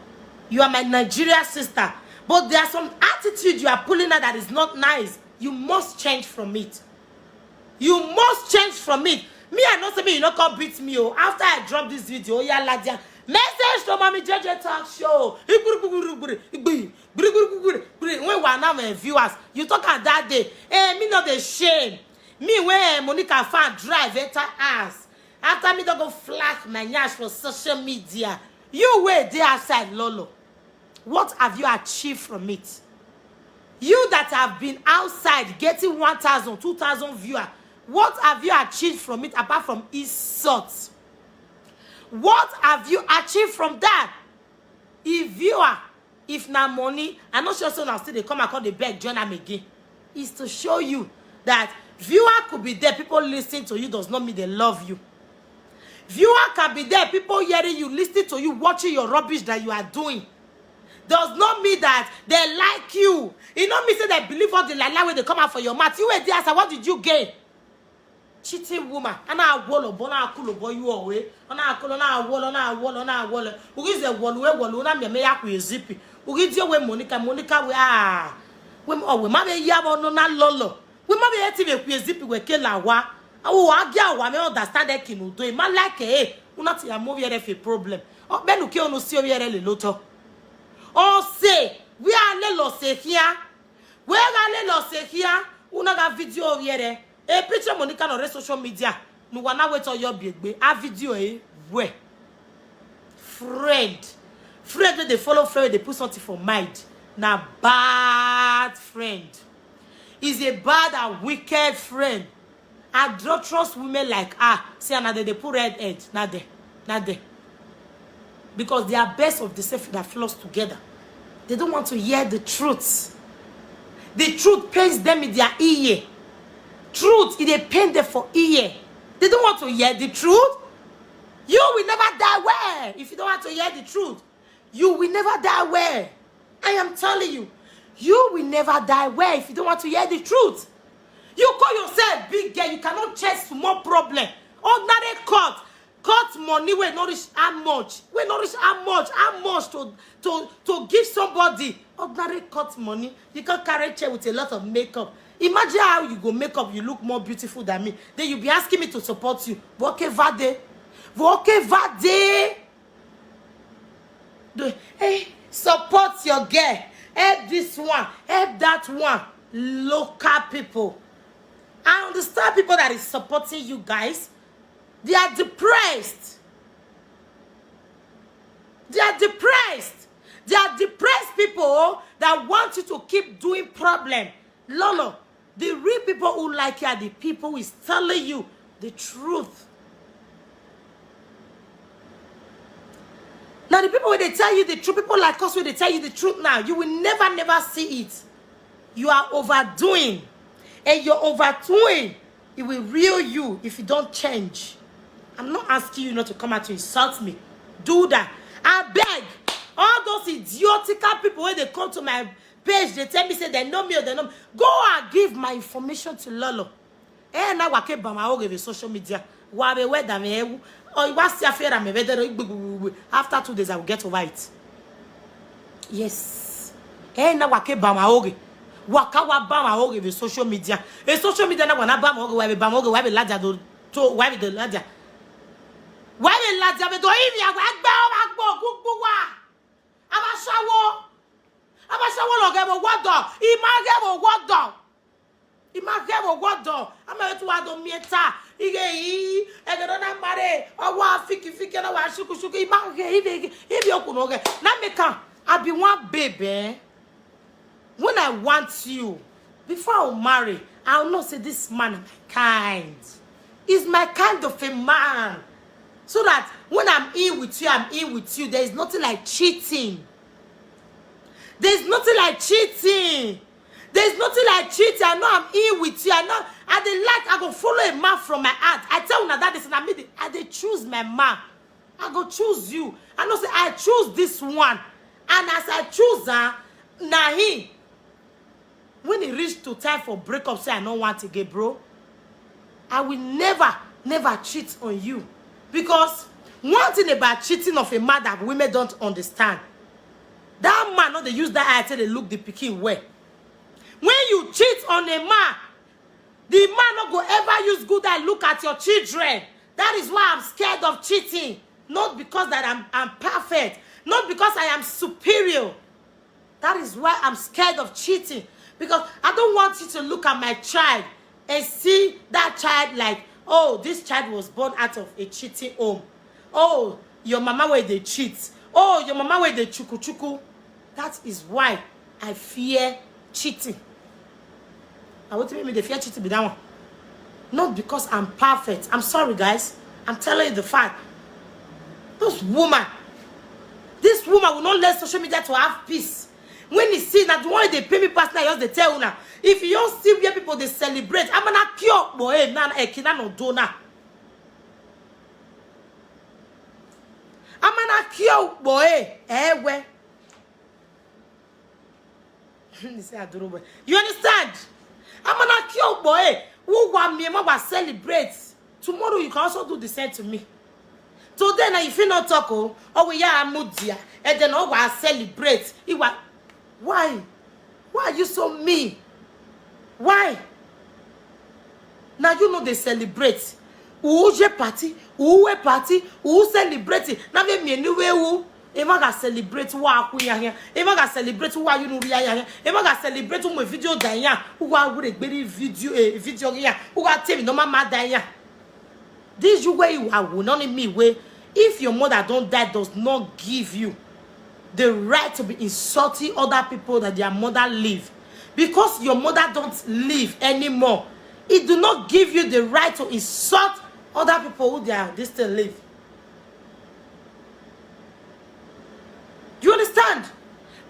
You are my Nigeria sister. But there are some attitude you are pulling out that is not nice. You must change from it. You must change from it. Me, I know say me, you no come beat me. Oh, after I drop this video, oh yeah, Ladia, Message to Mommy J J Talk Show. Igburu, gburu, gburu, gburu, gburu, gburu, gburu, gburu. When we are now, eh, viewers, you talk at that day. Eh, me not the shame. Me when, eh, Monica fan drive enter house. After me don't go flash my nyash for social media. You were there outside, Lolo. What have you achieved from it? You that have been outside getting one thousand, two thousand viewer, what have you achieved from it apart from insult? What have you achieved from that? If viewer, if na money, I no sure say una still dey come and come dey beg join am again. Is to show you that viewer could be there, people listening to you does not mean they love you. Viewer can be there, people hearing you, listening to you, watching your rubbish that you are doing. Does not mean that they like you. It not mean say they believe all the lie lie wey dey come out for your mouth. You were there, sir. What did you gain? Cheating woman. Ana awolo bo na akulo bo you owe. Ana akulo na awolo na awolo na awolo. Ugize wolu we wolu na me me ya ku ezipi. Ugize we Monica, Monica we, ah. We, oh, we ma be ya bo no na Lolo. We ma be eti be ku ezipi we ke la wa. Awo wa gi awa me understand e kinu do. Ma like e. Una ti ya mo yere fe problem. O benu ke onu si o yere le loto. O se, we are le lo se here. We are le lo se here. Una ga video yere. A picture Monica no re social media. No wana wait on your big a video e we. Friend. Friend wey dey follow friend wey dey put something for mind. Na bad friend. Is a bad and wicked friend. Adulterous women like her, see, and they dey put red head. Not there. Not there. Because they are best of the self that flows together. They don't want to hear the truth. The truth pains them in their ear. Truth, it dey pain them for ear. They don't want to hear the truth. You will never die well if you don't want to hear the truth. You will never die well. I am telling you, you will never die well if you don't want to hear the truth. You call yourself big girl, you cannot chase small problem. Ordinary cut, cut money wey no reach how much, wey no reach how much, how much to to to give somebody. Ordinary cut money, you can carry chair with a lot of makeup. Imagine how you go make up, you look more beautiful than me. Then you be asking me to support you. Voke vade, voke vade. Do, hey, support your girl. Help this one, help that one. Local people. I understand people that is supporting you guys. They are depressed. They are depressed. They are depressed people that want you to keep doing problem. Lolo, the real people who like you are the people who is telling you the truth. Now the people wey dey tell you the truth, people like us wey dey tell you the truth now, you will never, never see it. You are overdoing. And your overdoing, it will reel you if you don't change. I'm not asking you not to come out to insult me. Do that. I beg. All those idiotical people wey dey come to my page, they tell me say they know me or they know me. Go and give my information to Lolo. Eh, na wa ke ba ma oge ve social media. Wa be we da me ewu. O wa si afera me be dero igbugbugbu. After two days, I will get over it. Yes. Eh, na wa ke ba ma oge. Wa ka wa ba ma oge ve social media. E social media na wa na ba ma oge, wa be ba ma oge, wa be laja do to, wa be do laja. Wa be laja be do ivi agba agba o ma gbo gugbu wa. Abasawo. Abasawo lo ge bo wodo. I ma ge bo wodo. I ma ge bo wodo. Ama wetu wa do mieta. Ige i. Ege do na mare. Owa fiki fiki na wa shuku shuku. I ma ge. Ibe, ibe oku no ge. Na me kan. I be one baby. When I want you, before I marry, I will know say this man na my kind. He's my kind of a man. So that when I'm in with you, I'm in with you. There is nothing like cheating. There is nothing like cheating. There is nothing like cheating. I know I'm in with you. I know I dey like, I go follow a man from my heart. I tell una that this, and I mean, I dey choose my man. I go choose you. I know say I choose this one. And as I choose her, na him. When e reach to time for break up, say I no want again, bro. I will never, never cheat on you. Because one thing about cheating of a man that women don't understand, that man no dey use that eye take dey look the pikin well. When you cheat on a man, the man no go ever use good eye look at your children. That is why I'm scared of cheating. Not because that I'm, I'm perfect, not because I am superior. That is why I'm scared of cheating, because I don't want you to look at my child and see that child like, oh, this child was born out of a cheating home. Oh, your mama where they cheat. Oh, your mama where they chuku chuku. That is why I fear cheating. I want to make me the fear cheating be that one. Not because I'm perfect. I'm sorry, guys. I'm telling you the fact. This woman, this woman will not let social media to have peace. When you see that the one they pay me personal, I just dey tell una. If you don't see where people they celebrate, I'm gonna cure boy, na ekina no dona. I'm gonna cure boy, eh, where? They say Aduro boy. You understand? I'm gonna cure boy. Who want me? I'm gonna celebrate. Tomorrow you can also do the same to me. Today now, if you not talk, oh, oh we are mudia, and then oh I celebrate. Iwa, why? Why are you so mean? Why? Now you know they celebrate. Who je party? Who we party? Who celebrate? Now we me anyway who? Ema ga celebrate wa kuya here. Ema ga celebrate wa you know ya here. Ema ga celebrate my video da ya. Who wa would a very video, a video ya. Who wa tell me no mama da ya. This you way you are will not me way. If your mother don't die, does not give you the right to be insulting other people that their mother live. Because your mother don't live anymore, it do not give you the right to insult other people who they are they still live. Do you understand?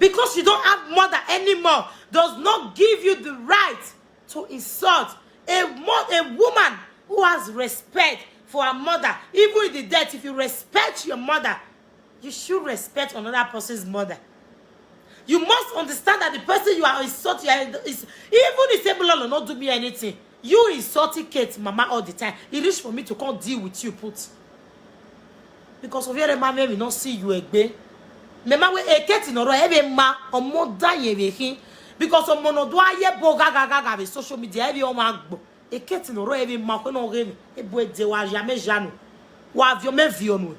Because you don't have mother anymore, does not give you the right to insult a, mo- a woman who has respect for her mother. Even in the death, if you respect your mother, you should respect another person's mother. You must understand that the person you are insulting is, even if Sebulolo not do me anything, you insulting Kate mama all the time. It reach for me to come deal with you, put. Because of your mama, we not see you again. Mema we eketi noro ebe ma omo da ye be hin. Because omo no do aye bo gaga gaga be social media ebe o ma gbo. Eketi noro ebe ma ko no ge ni. Ebo e de wa ya me janu. Wa vio me vio nu.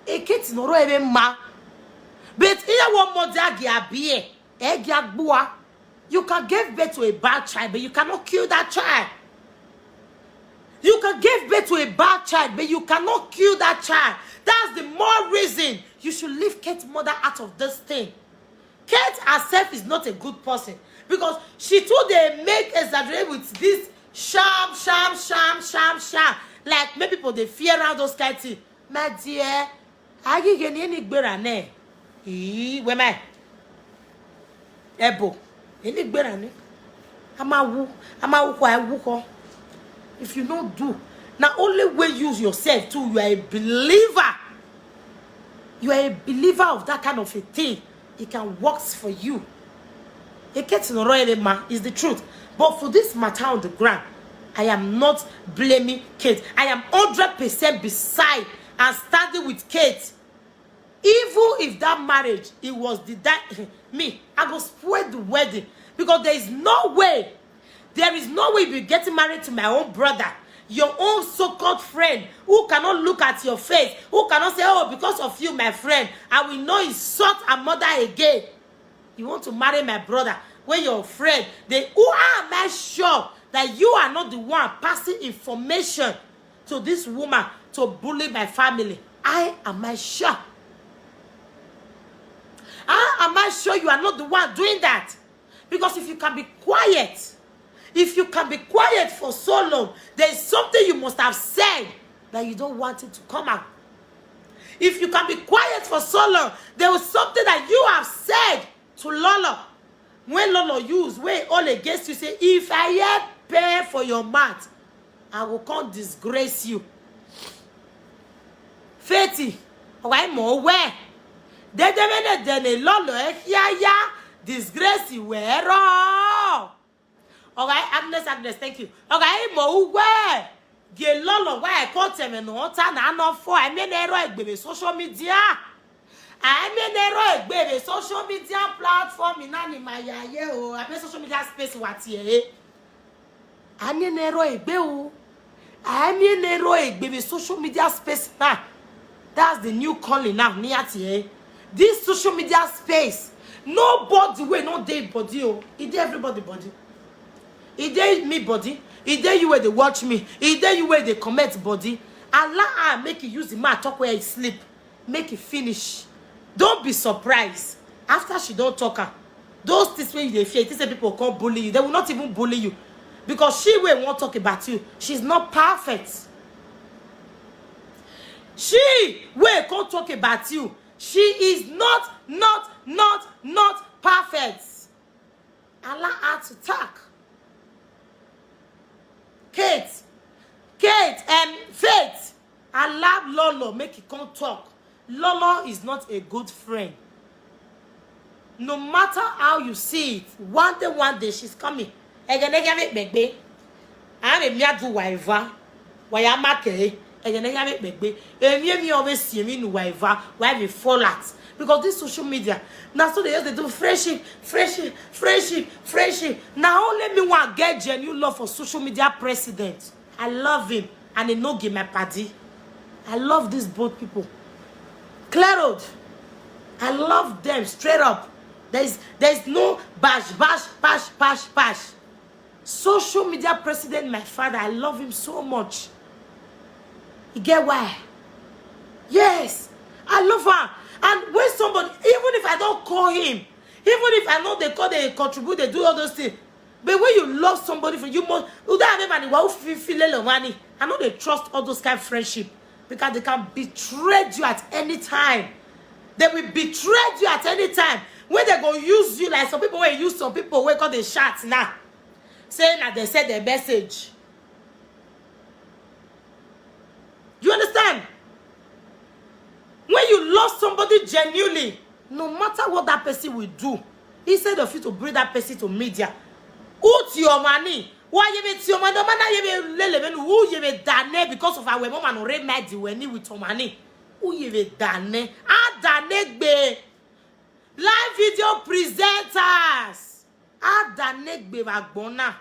Eketi noro ebe ma. But iya wo mo da gi abie. E gi agbua. You can give birth to a bad child, but you cannot kill that child. You can give birth to a bad child, but you cannot kill that child. That's the more reason you should leave Kate's mother out of this thing. Kate herself is not a good person because she too they make exaggerate with this sham, sham, sham, sham, sham. Like many people they fear around those kind things. My dear, agige ni eni gbera ne. Ii, wema. Ebo, eni gbera ne. Amawu, amawu kwa ewu ko. If you no do, na only way use yourself too. You are a believer. You are a believer of that kind of a thing. It can work for you. Eketi noro ebe ma is the truth. But for this matter on the ground, I am not blaming Kate. I am hundred percent beside and standing with Kate. Even if that marriage, it was the that me, I go spoil the wedding because there is no way, there is no way you be getting married to my own brother, your own so-called friend who cannot look at your face, who cannot say, oh, because of you, my friend, I will not insult a mother again. You want to marry my brother, where your friend, they who am I sure that you are not the one passing information to this woman to bully my family? I am I sure? How am I sure you are not the one doing that? Because if you can be quiet, if you can be quiet for so long, there is something you must have said that you don't want it to come out. If you can be quiet for so long, there was something that you have said to Lolo. When Lolo use, when all against you say, if I hear pay for your mouth, I will come disgrace you. Feti, why more where? Dede mene dene Lolo e ya ya disgrace where? All right, Agnes, Agnes, thank you. All right, mo uwe. Ge Lolo wa e ko teme no ta na no fo. I mean ero egbere social media. I mean ero egbere social media platform in ani ma ya ye o. I mean social media space what ye. I mean ero egbe o. I mean ero egbere social media space na. That's the new calling now, near to eh? This social media space. Nobody wey no dey body o. E dey everybody body. E dey me body. E dey you wey dey watch me. E dey you wey dey comment body. Allow her make you use the man talk where he sleep. Make it finish. Don't be surprised. After she don't talk her, those things wey you dey fear, you think say people come bully you. They will not even bully you. Because she wey won't talk about you, she's not perfect. She wey come talk about you, she is not, not, not, not perfect. Allow her to talk. Kate, Kate, um, Faith, allow Lolo make he come talk. Lolo is not a good friend. No matter how you see it, one day, one day she's coming. Egenegeme gbegbe. I'm a miadu waiva. Wayamake. Egenegeme gbegbe. Emi emi always see me in waiva. Why we fall out? Because this social media. Now so they just they do friendship, friendship, friendship, friendship. Now only me one get genuine love for social media president. I love him and he no give my party. I love these both people. Clear road. I love them straight up. There's there's no bash, bash, bash, bash, bash. Social media president, my father, I love him so much. You get why? Yes, I love her. And when somebody, even if I don't call him, even if I know they call, they contribute, they do all those things. But when you love somebody, for you must, you don't have anybody who feel feel love money. I know they trust all those kind of friendship because they can betray you at any time. They will betray you at any time. When they go use you like some people wey use some people wey call the shots now. Say na they send the message. You understand? When you love somebody genuinely, no matter what that person will do, instead of you to bring that person to media, who to your money? Why you bet your money? Mana you be lele who you be done because of our woman already mad when with your money. Who you be done? Ah, done be live video presenters. Adanegbe vagbona.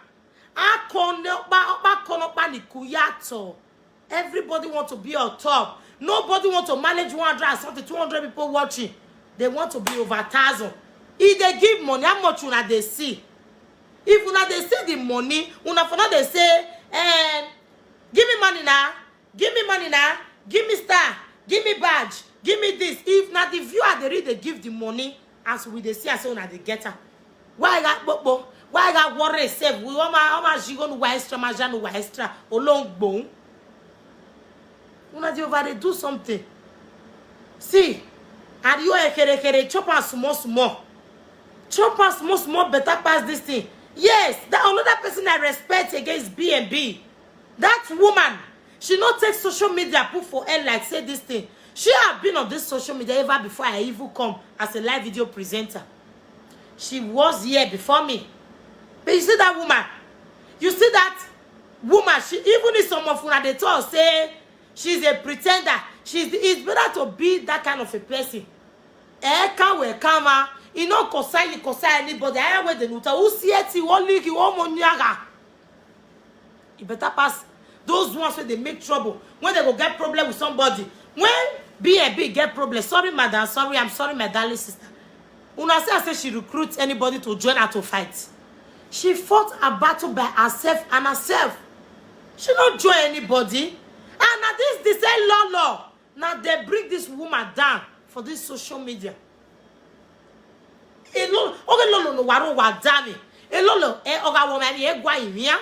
Akone okpa okpa kone okpa ni kuyato. Everybody want to be on top. Nobody want to manage one hundred and something, two hundred people watching. They want to be over thousand. If they give money, how much una they see? If una they see the money, una for now they say, eh, give me money now. Give me money now. Give me star. Give me badge. Give me this. If not the viewer they read, they give the money. As we they see, as una they get her. Why I got bobo? Why I got worry self? We want my how much you gonna why extra, my janu why extra. Olong bone. Una dey over dey do something. See, and you are kere kere chop am small small. Chop am small small better pass this thing. Yes, that another person I respect against B and B. That woman, she not take social media put for her like say this thing. She have been on this social media ever before I even come as a live video presenter. She was here before me. But you see that woman? You see that woman? She even if some of una they talk say she's a pretender. She's it's better to be that kind of a person. Eh, can we come? E no concern you, concern anybody. I wear the nuta. Who see it? Who lick you? Who monyaga? E better pass those ones wey dey make trouble, when they go get problem with somebody. When B and B get problem, sorry madam, sorry, I'm sorry, my darling sister. Una say I say she recruit anybody to join her to fight. She fought a battle by herself and herself. She no join anybody. And na this the same law law. Now they bring this woman down for this social media. Elo oge lolo no waro wa dami. Elolo e oga wo mani e gwa imia.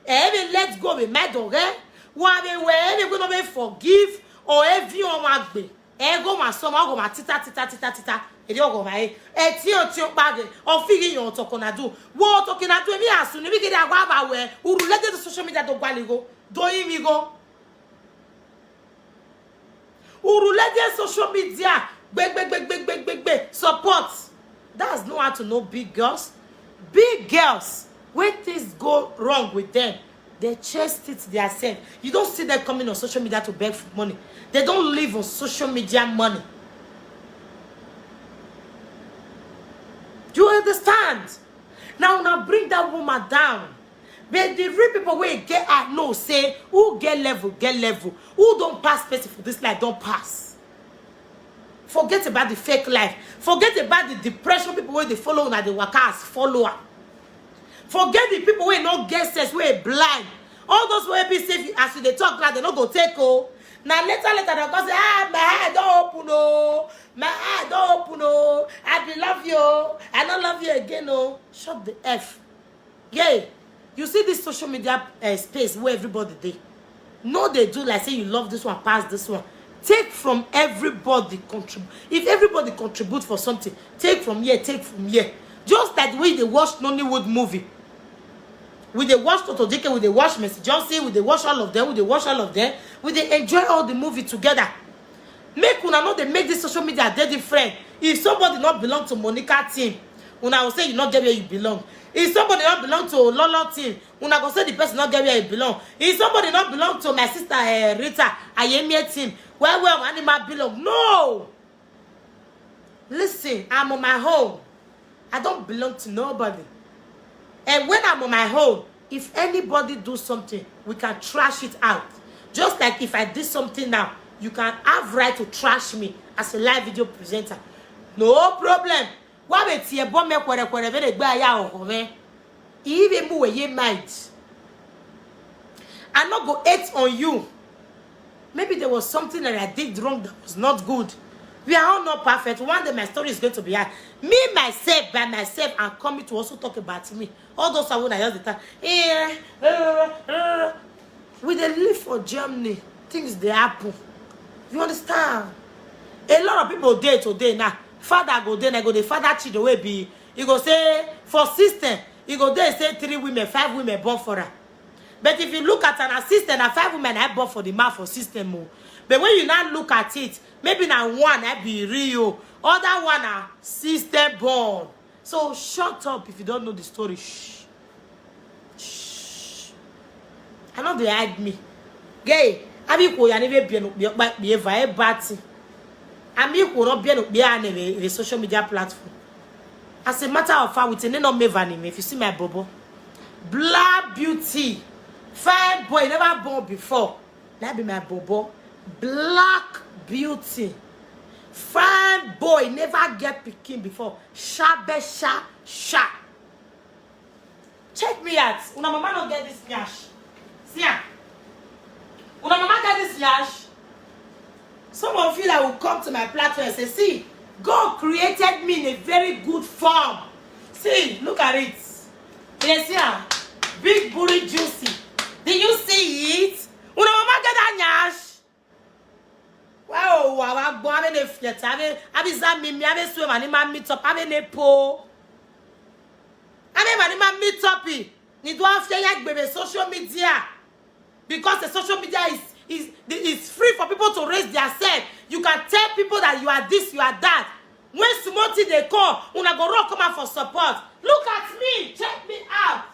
E be let go be medo ge. Wa be we e be no be forgive or e vi o ma gbe. E go ma so ma go ma tita tita tita tita. E di ogo ma e. E ti o ti o pa ge. O fi gi yo to kona du. Wo to kina du mi asu ni bi ge da gwa ba we. Uru le de social media do gwa ligo. Do imi go. Urulede social media, big, big, big, big, big, big, big support. That's no how to know big girls. Big girls, when things go wrong with them, they chase it themselves. You don't see them coming on social media to beg for money. They don't live on social media money. Do you understand? Now, now bring that woman down. But the real people wey get I know say who get level, get level. Who don't pass person for this life don't pass. Forget about the fake life. Forget about the depression people wey dey follow una dey waka as follower. Forget the people wey no get sense, wey blind. All those wey be say if you, as you dey talk now, they no go take o. Na later later dem come say, "Ah, my eye don open o, my eye don open o, I be love you o, I no love you again o." Shut the F. Yeah, you see this social media uh, space where everybody dey. No, they do like say you love this one, pass this one. Take from everybody. Contribute. If everybody contribute for something, take from here, take from here. Just like the way they watch Nollywood movie. We dey watch Toto Dike, we dey watch Mercy Johnson, we dey watch all of them, we dey watch all of them, we dey enjoy all the movie together. Make una no dey make this social media dey different. If somebody not belong to Monica team, una will say you not get where you belong. If somebody not belong to Lolo team, una go say the person not get where you belong. If somebody not belong to my sister uh, Rita Ayemie team, where where animal belong? No. Listen, I'm on my own. I don't belong to nobody. And when I'm on my own, if anybody do something, we can trash it out. Just like if I did something now, you can have right to trash me as a live video presenter. No problem. Why be tie bɔ me kwere kwere be de gba ya oho me. Even mu we ye mind. I no go hate on you. Maybe there was something that I did wrong that was not good. We are all not perfect. One day my story is going to be out. Me, myself, by myself, I'm coming to also talk about me. All those are when I just the time. Eh, eh, eh, eh. We dey live for Germany. Things dey happen. You understand? A lot of people dey today now. Father go dey, na go dey father children wey be. You go say for system, you go dey say three women, five women born for her. But if you look at an assistant, na five women I born for the man for system o. But when you now look at it, maybe na one I be real, other one na system born. So shut up if you don't know the story. Shh. Shh. I know they hide me. Gay, I'm equal and even be a vibe party. I'm equal not be a social media platform. As a matter of fact, with a name not Mevanim, if you see my bobo, black beauty, fine boy, never born before. That be my bobo, black beauty, fine boy, never get pikin before. Sha be sha sha. Check me out. Una mama no get this nyash. See am. Una mama get this nyash. Some of you that will come to my platform and say, "See, God created me in a very good form." See, look at it. You dey see am? Big booty juicy. Did you see it? Una mama get that nyash. Wow, wow, wow, go, I mean, if yet, I mean, I mean, Zami, I mean, swim, and I meet up, I mean, a po. I mean, I mean, meet up. Ni do after yak baby social media. Because the social media is is is free for people to raise their self. You can tell people that you are this, you are that. When small thing dey come, una go run come out for support. Look at me, check me out.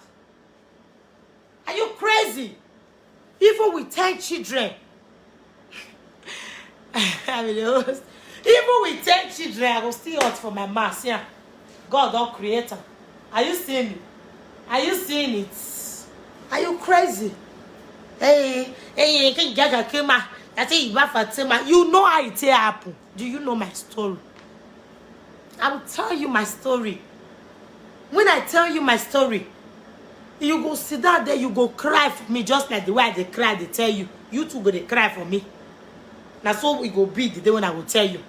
Are you crazy? Even with ten children, I mean, the host. Even with ten children, I go still hot for my mass. Yeah, God don create am. Are you seeing me? Are you seeing it? Are you crazy? Hey, hey, can Gaga Kema? I say you Fatima. You know how it take happen. Do you know my story? I will tell you my story. When I tell you my story, you go sit down there, you go cry for me just like the way I dey cry, dey tell you. You too go dey cry for me. Na so e go be the day when I go tell you.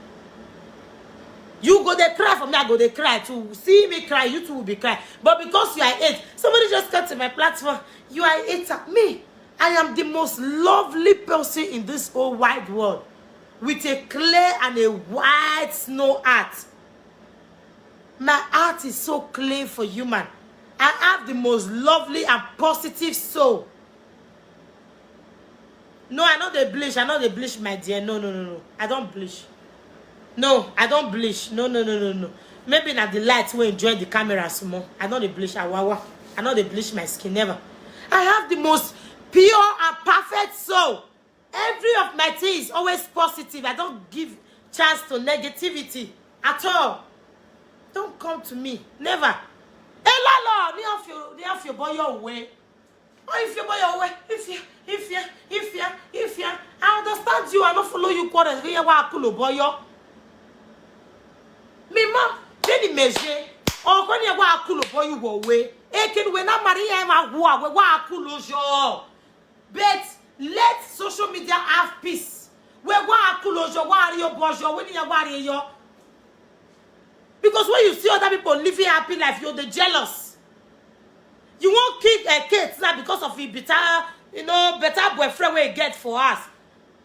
You go dey cry for me, I go dey cry too. See me cry, you too will be cry. But because you are hate, somebody just come to my platform, you are a hater. Me, I am the most lovely person in this whole wide world, with a clear and a white snow heart. My heart is so clean for human. I have the most lovely and positive soul. No, I no dey bleach. I no dey bleach, my dear. No, no, no, no. I don't bleach. No, I don't bleach. No, no, no, no, no. Maybe na the light wey enjoy the camera small. I no dey bleach, awawa. I no dey bleach my skin, never. I have the most pure and perfect soul. Every of my thing is always positive. I don't give chance to negativity at all. Don't come to me. Never. Elalo, ni off your, ni off your boy your way. Oh, if your boy your way, if you, if you, if you, if you, I understand you. I don't follow you quarrel. Here, wa kulo boy yo. Imeje. Okoni wa kulo boy wo we. Eken we na Maria ma wa we wa kulo jo. But let social media have peace. We wa kulo jo wa ri obo jo we ni ya wa ri yo. Because when you see other people living happy life, you're the jealous. You won't kick a kid now because of a better, you know, better boyfriend we get for us.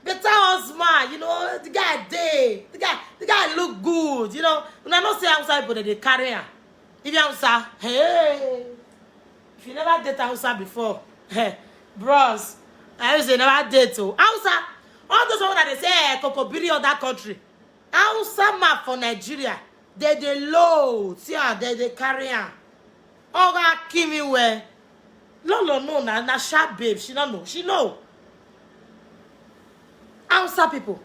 Better husband, you know, the guy dey, the guy, the guy look good, you know. Una know say Hausa people dey carry am. If you Hausa, hey, if you never date Hausa before, hey, bros, I say never date o. Hausa, all those one that they say eh, kokobiri other country. Hausa man for Nigeria, they dey low, see how they dey carry am. Oga Kimi we. Lolo no na na sharp babe, she no know, she know. Hausa people,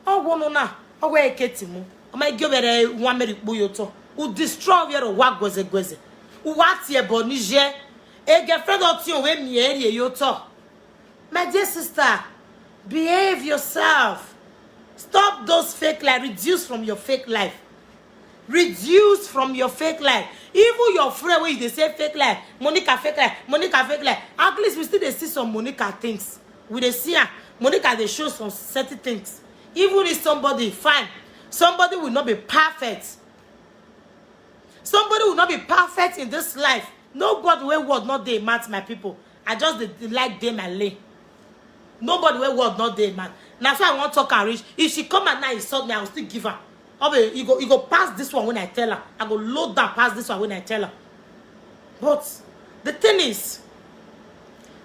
oh wono na, oh we eketimu. Ama igi obere one meri kpo yo to. U destroy yero wa gweze gweze. U wa tie bo ni je. E girlfriend o ti o we mi eri yo to. My dear sister, behave yourself. Stop those fake life. Reduce from your fake life. Reduce from your fake life. Even your friend wey you dey say fake life, Monica fake life, Monica fake life. At least we still dey see some Monica things. We dey see am. Monica dey show some certain things. Even if somebody fine, somebody will not be perfect. Somebody will not be perfect in this life. Nobody wey word not dey mad, my people. I just dey like dey my lane. Nobody wey word not dey mad. Na so I wan talk and reach. If she come and now insult me, I will still give her. Obe, you go, you go pass this one when I tell her. I go load down pass this one when I tell her. But the thing is,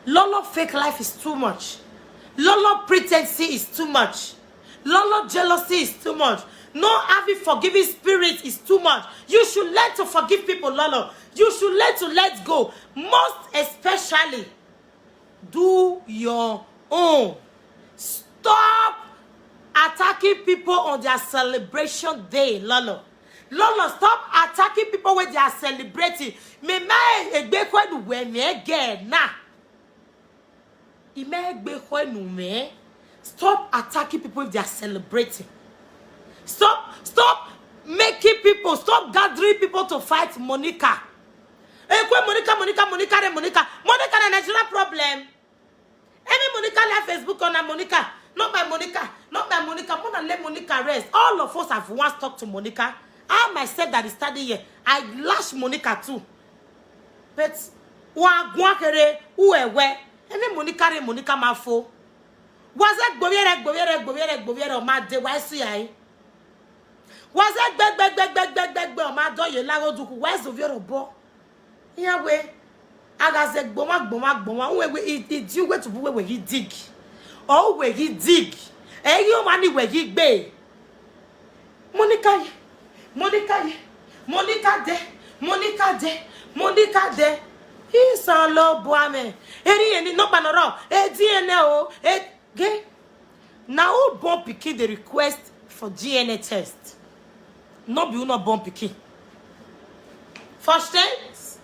Lolo fake life is too much. Lolo pretendency is too much. Lolo jealousy is too much. No having forgiving spirit is too much. You should learn to forgive people, Lolo. You should learn to let go. Most especially, do your own. Stop attacking people on their celebration day, Lolo. Lolo, stop attacking people when they are celebrating. Me ma egbe kwenu we me again na. Ime egbe kwenu me. Stop attacking people if they are celebrating. Stop, stop making people, stop gathering people to fight Monica. Ekwe Monica, Monica, Monica, re Monica. Monica na Nigerian problem. Any Monica live Facebook on Monica, not by Monica, not by Monica. Mona let Monica rest. All of us have once talked to Monica. I myself that is standing here, I lash Monica too. But wa gwakere uewe. Any Monica re Monica mafo. Was it gboviere gboviere gboviere gboviere o ma de wa isu ya e? Was it gbe gbe gbe gbe gbe gbe gbe o ma do ye lago duku wa isu vioro bo? Iya we. Agaze gboma gboma gboma we we idi we to we we he dig. O we he dig. E yo ma ni we he gbe. Monica ye. Monica ye. Monica de. Monica de. Monica de. Isan lo bo ame. Eri eni no banoro. E D N A o. E ge. Na who born pikin dey request for D N A test? No be who no born pikin. For strength,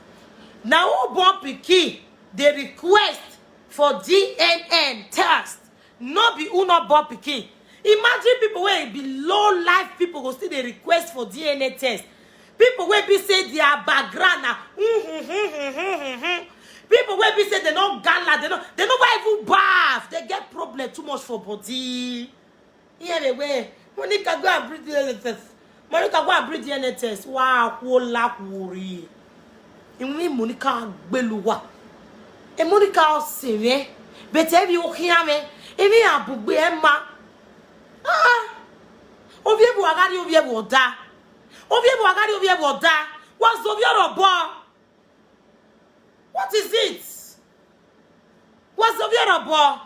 na who born pikin dey request for D N A test. No be who no born pikin. Imagine people wey be low life people go still dey request for D N A test. People wey be say their background na people wey be say they no gala, they no they no wan even baff, they get problem too much for body. Here they way. Monica go and breathe the N H S. Monica go and breathe the N H S. Wow, wola wuri. Imi Monica gbeluwa. E Monica o sere. But if you hear me, if you abugbe ma. Ah. Ovie bu agari ovie bu oda. Ovie bu agari ovie bu oda. What's the ovie robo? What is it? What's the ovie robo?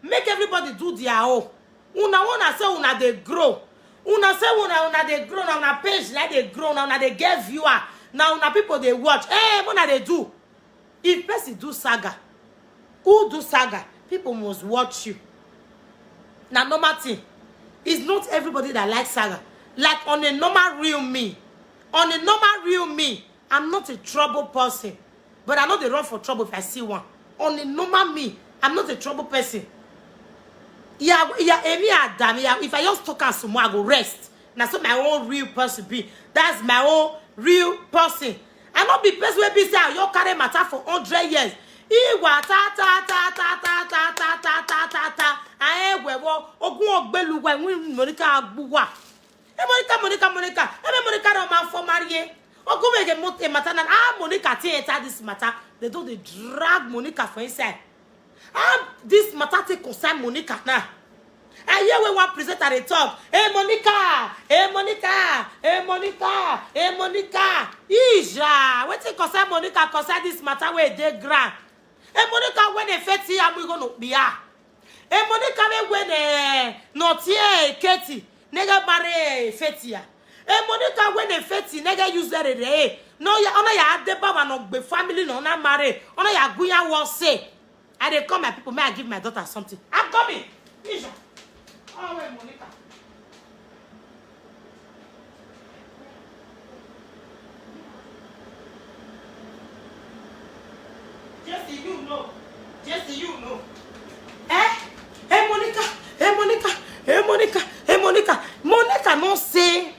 Make everybody do their own. Una una say una dey grow. Una say una una dey grow na una page like dey grow na una dey get viewer na una people dey watch. Eh, una dey do. If person do saga, who do saga, people must watch you. Na normal thing. It's not everybody that likes saga. Like on a normal real me, on a normal real me, I'm not a trouble person, but I know they run for trouble if I see one. On a normal me, I'm not a trouble person. Yeah, yeah, Emi Adam, yeah, if I just talk as more, I go rest. Na so my own real person be. That's my own real person. I no be person wey be say I yo carry matter for hundred years. Iwa ta ta ta ta ta ta ta ta ta ta ta ta. Aye wewo ogun ogbelu wa wi Monica agbuwa. E Monica, Monica, Monica. E be Monica no ma for marry. Ogun we get mo e matter na ah Monica take enter this matter. They don dey drag Monica for inside. How this matter take concern Monica now? I hear when one presenter dey talk, "Hey Monica, hey Monica, hey Monica, hey Monica." Ija, wetin concern Monica concern this matter wey dey ground? Hey Monica, when e feti amu go no bia. Hey Monica, when when eh no tie keti nega mare feti ya. Hey Monica, when e feti nega use re re. No ya ona ya de baba no gbe family no na mare. Ona ya guya wo say. I dey call my people, may I give my daughter something. I'm coming. Isha. Oh, wait, Monica. Jesse, you know. Jesse, you know. Eh? Hey, Monica. Hey, Monica. Hey, Monica. Hey, Monica. Monica no say.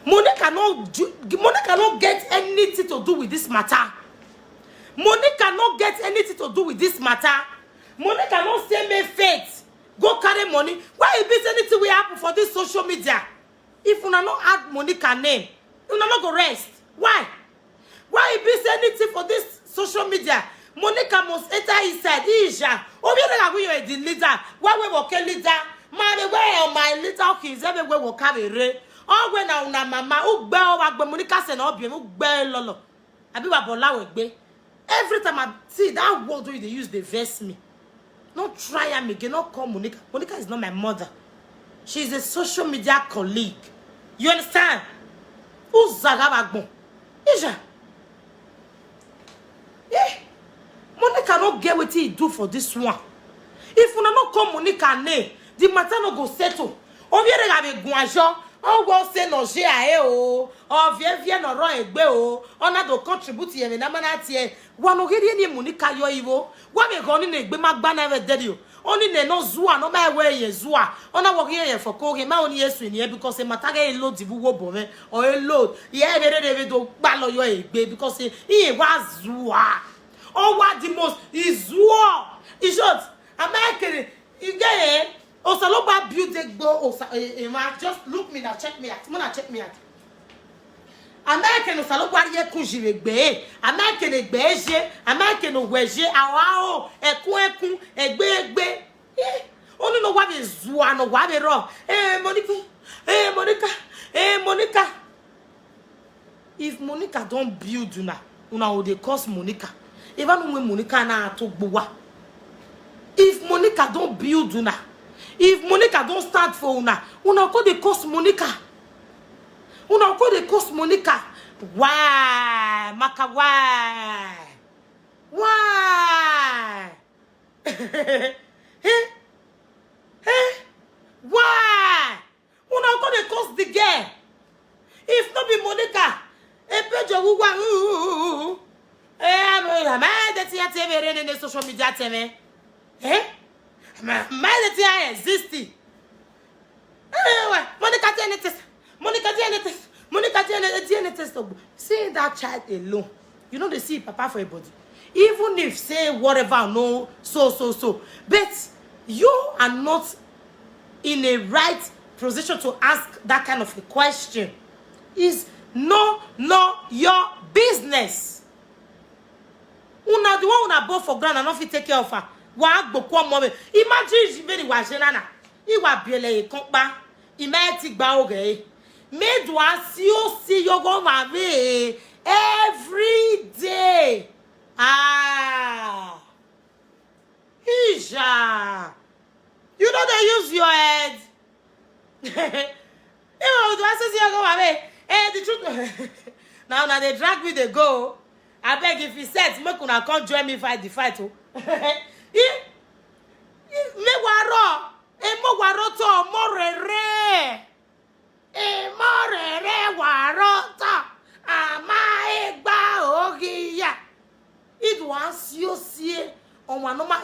Monica no do, Monica no get anything to do with this matter. Monica no get anything to do with this matter. Monica no say make Faith go carry money. Why e be say anything wey happen for this social media? If una no add Monica name, una no go rest. Why? Why e be say anything for this social media? Monica must enter inside. Ija. Obi na we are the leader. Why we work leader? My way on my leader. Okay, is everywhere we carry re. All when na una mama. Ugbe o wa gbe Monica se na obi ugbe lolo. Abi wa bola we gbe. Every time I see that word wey you dey use dey vex me. No try am again. No call Monica. Monica is not my mother. She is a social media colleague. You understand? Uzaga bagbon. Ija. Eh? Monica no get wetin he do for this one. If una no call Monica name, the matter no go settle. Oviere ga be guajo. Oh well say no je ae o. Ovie vie no ro egbe o. Ona do contribute ye na mana tie. Wa no geri ni Monica yo iwo. Wa me go ni na egbe ma gba na we dedi o. Oni ne no zua no ma we ye zua. Ona wo ye for ko ge ma oni Yesu ni e because e matter ga e load bu wo bo me. O e load. Ye be re re be do gba lo yo egbe because e e wa zua. O wa the most is zua. In short, am I kidding? You get it? Osaloba build a go. Osa, eh, eh, ma, just look me now, check me out. Mona check me out. American Osaloba ye kunjirigbe. American egbeje. American oweje. Awao. Ekun ekun. Egbe egbe. Eh. Onu no wa be zua no wa be ro. Eh, Monica. Eh, Monica. Eh, Monica. If Monica don build una, una go dey curse Monica. If I know when Monica na to gbowa. If Monica don build una, if Monica don stand for una, una go dey curse Monica. Una go dey curse Monica. Why? Maka why? Why? Eh? Eh? Why? Una go dey curse the girl. If no be Monica, epejo wuwa. Eh, am I the tia teme re ne social media teme? Eh? Am I the tia exist? Eh, Monica D N A test. Monica D N A test. Monica D N A, D N A test. Seeing that child alone, you know they see papa for a body. Even if say whatever, no, so, so, so. But you are not in a right position to ask that kind of a question. Is no, no your business. Una the one una bought for ground and not fit take care of her. Wa gboko mo me. Imagine very wa jenana. Iwa biele e kompa. Ima ti gba oge. Me do a si o si yo go ma ve every day. Ah. Ija. You know they use your head. Even with the asses you go away. Eh, the truth. Now, now they drag me, they go. I beg if he said, make una come join me fight the fight. Oh. Eh? Eh, me waro. Eh, mo waro to, mo re re. Imorere warota, ama egba ogiya. Idu asio sie, omo no ma,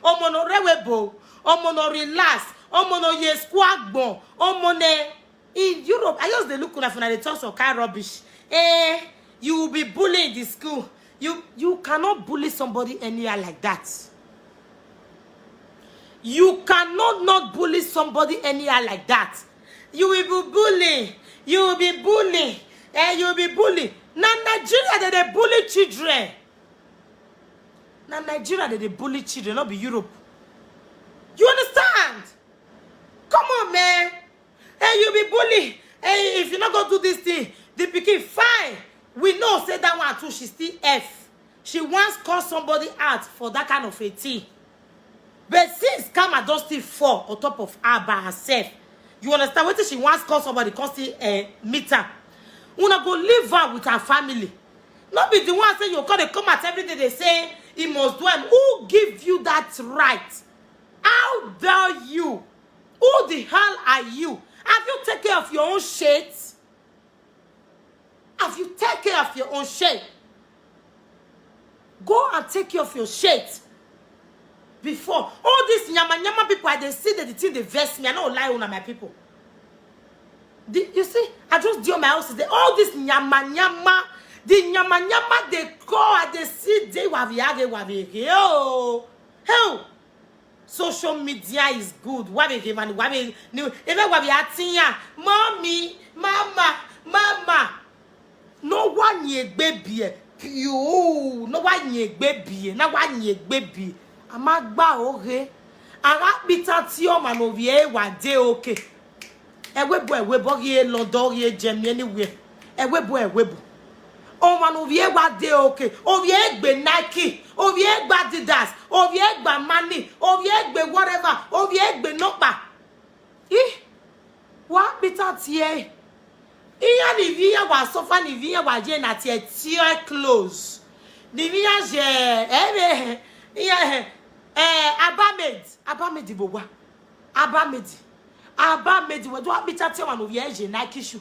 omo no rewebo, omo no relax, omo no ye squagbon, omo ne. In Europe, I just dey look una for una dey talk some kind rubbish. Eh, you will be bullied in the school. You you cannot bully somebody anyhow like that. You cannot not bully somebody anyhow like that. You will be bully. You will be bully. Eh, you will be bully. Na Nigeria dey dey bully children. Na Nigeria dey dey bully children, not be Europe. You understand? Come on, man. Hey, you be bully. Hey, if you not go do this thing, the pikin fine. We know say that one too, she still F. She wants call somebody out for that kind of a thing. But since karma don still fall on top of her by herself, you understand wetin she wants call somebody come still uh, meet her. Una go leave her with her family. Not be the one say you come dey come out every day dey say he must do am. Who give you that right? How dare you? Who the hell are you? Have you take care of your own shit? Have you take care of your own shit? Go and take care of your shit. Before all these nyama nyama people, I dey see that the thing dey vex me. I no lie, una my people. The, you see, I just deal my house today. All this nyama nyama, the nyama nyama they call, I dey see they waviage waviage. Oh, hell. Social media is good. Waviage man, waviage ni ebe waviage atinya. Mommy, mama, mama. No one ye baby. You no one ye baby. Na one ye baby. Amagba oge. Ara pita ti o ma no vie wa de okay. Ewebo ewebo ye London ye Germany anywhere. Ewebo ewebo. O ma no vie wa de okay. O vie gbe Nike, o vie gba Adidas, o vie gba Money, o vie gbe whatever, o vie gbe nokpa. Ih, wa pita ti e. Iya ni vi ya wa sofa ni vi ya wa je na ti e ti e close. Ni vi ya je ebe iya eh abamed abamed bo wa abamed abamed we do apita ti wa no vi e je Nike shoe.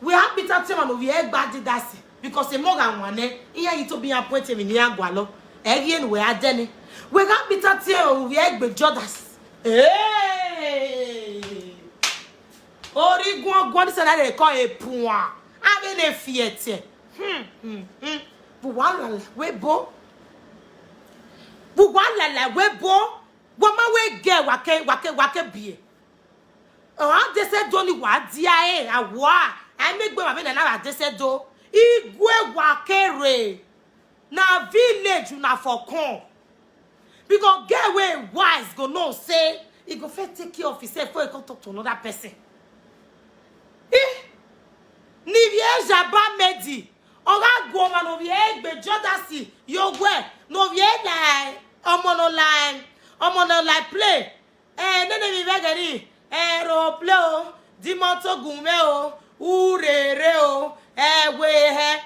We apita ti wa no vi e gba Adidas because e mo ga wan ne iya yi to bi appoint mi ni agwa lo. E ri enu we adeni. We ga apita ti o vi e gbe Jordans. Hey! Ori gun ogun this one dey call a puan. I mean a fiete. Hmm, hmm, hmm. Buwalala webo. Buwalala webo. Wama we ge wake wake wake bie. Oh, I dey say do ni wa dia e awa. I make gbe wa be na na dey say do. Igwe wake re. Na village una for come. Because girl wey wise go know say e go fit take care of himself before e come talk to another person. Eh? Ni vie jaba medi. Oga goma no vie gbe Jordasi yo gwe no vie lai omo no lai omo no lai play. Eh, nene mi vegeri. Eh, ro play o. Di moto gume o. Urere o. Eh, we he.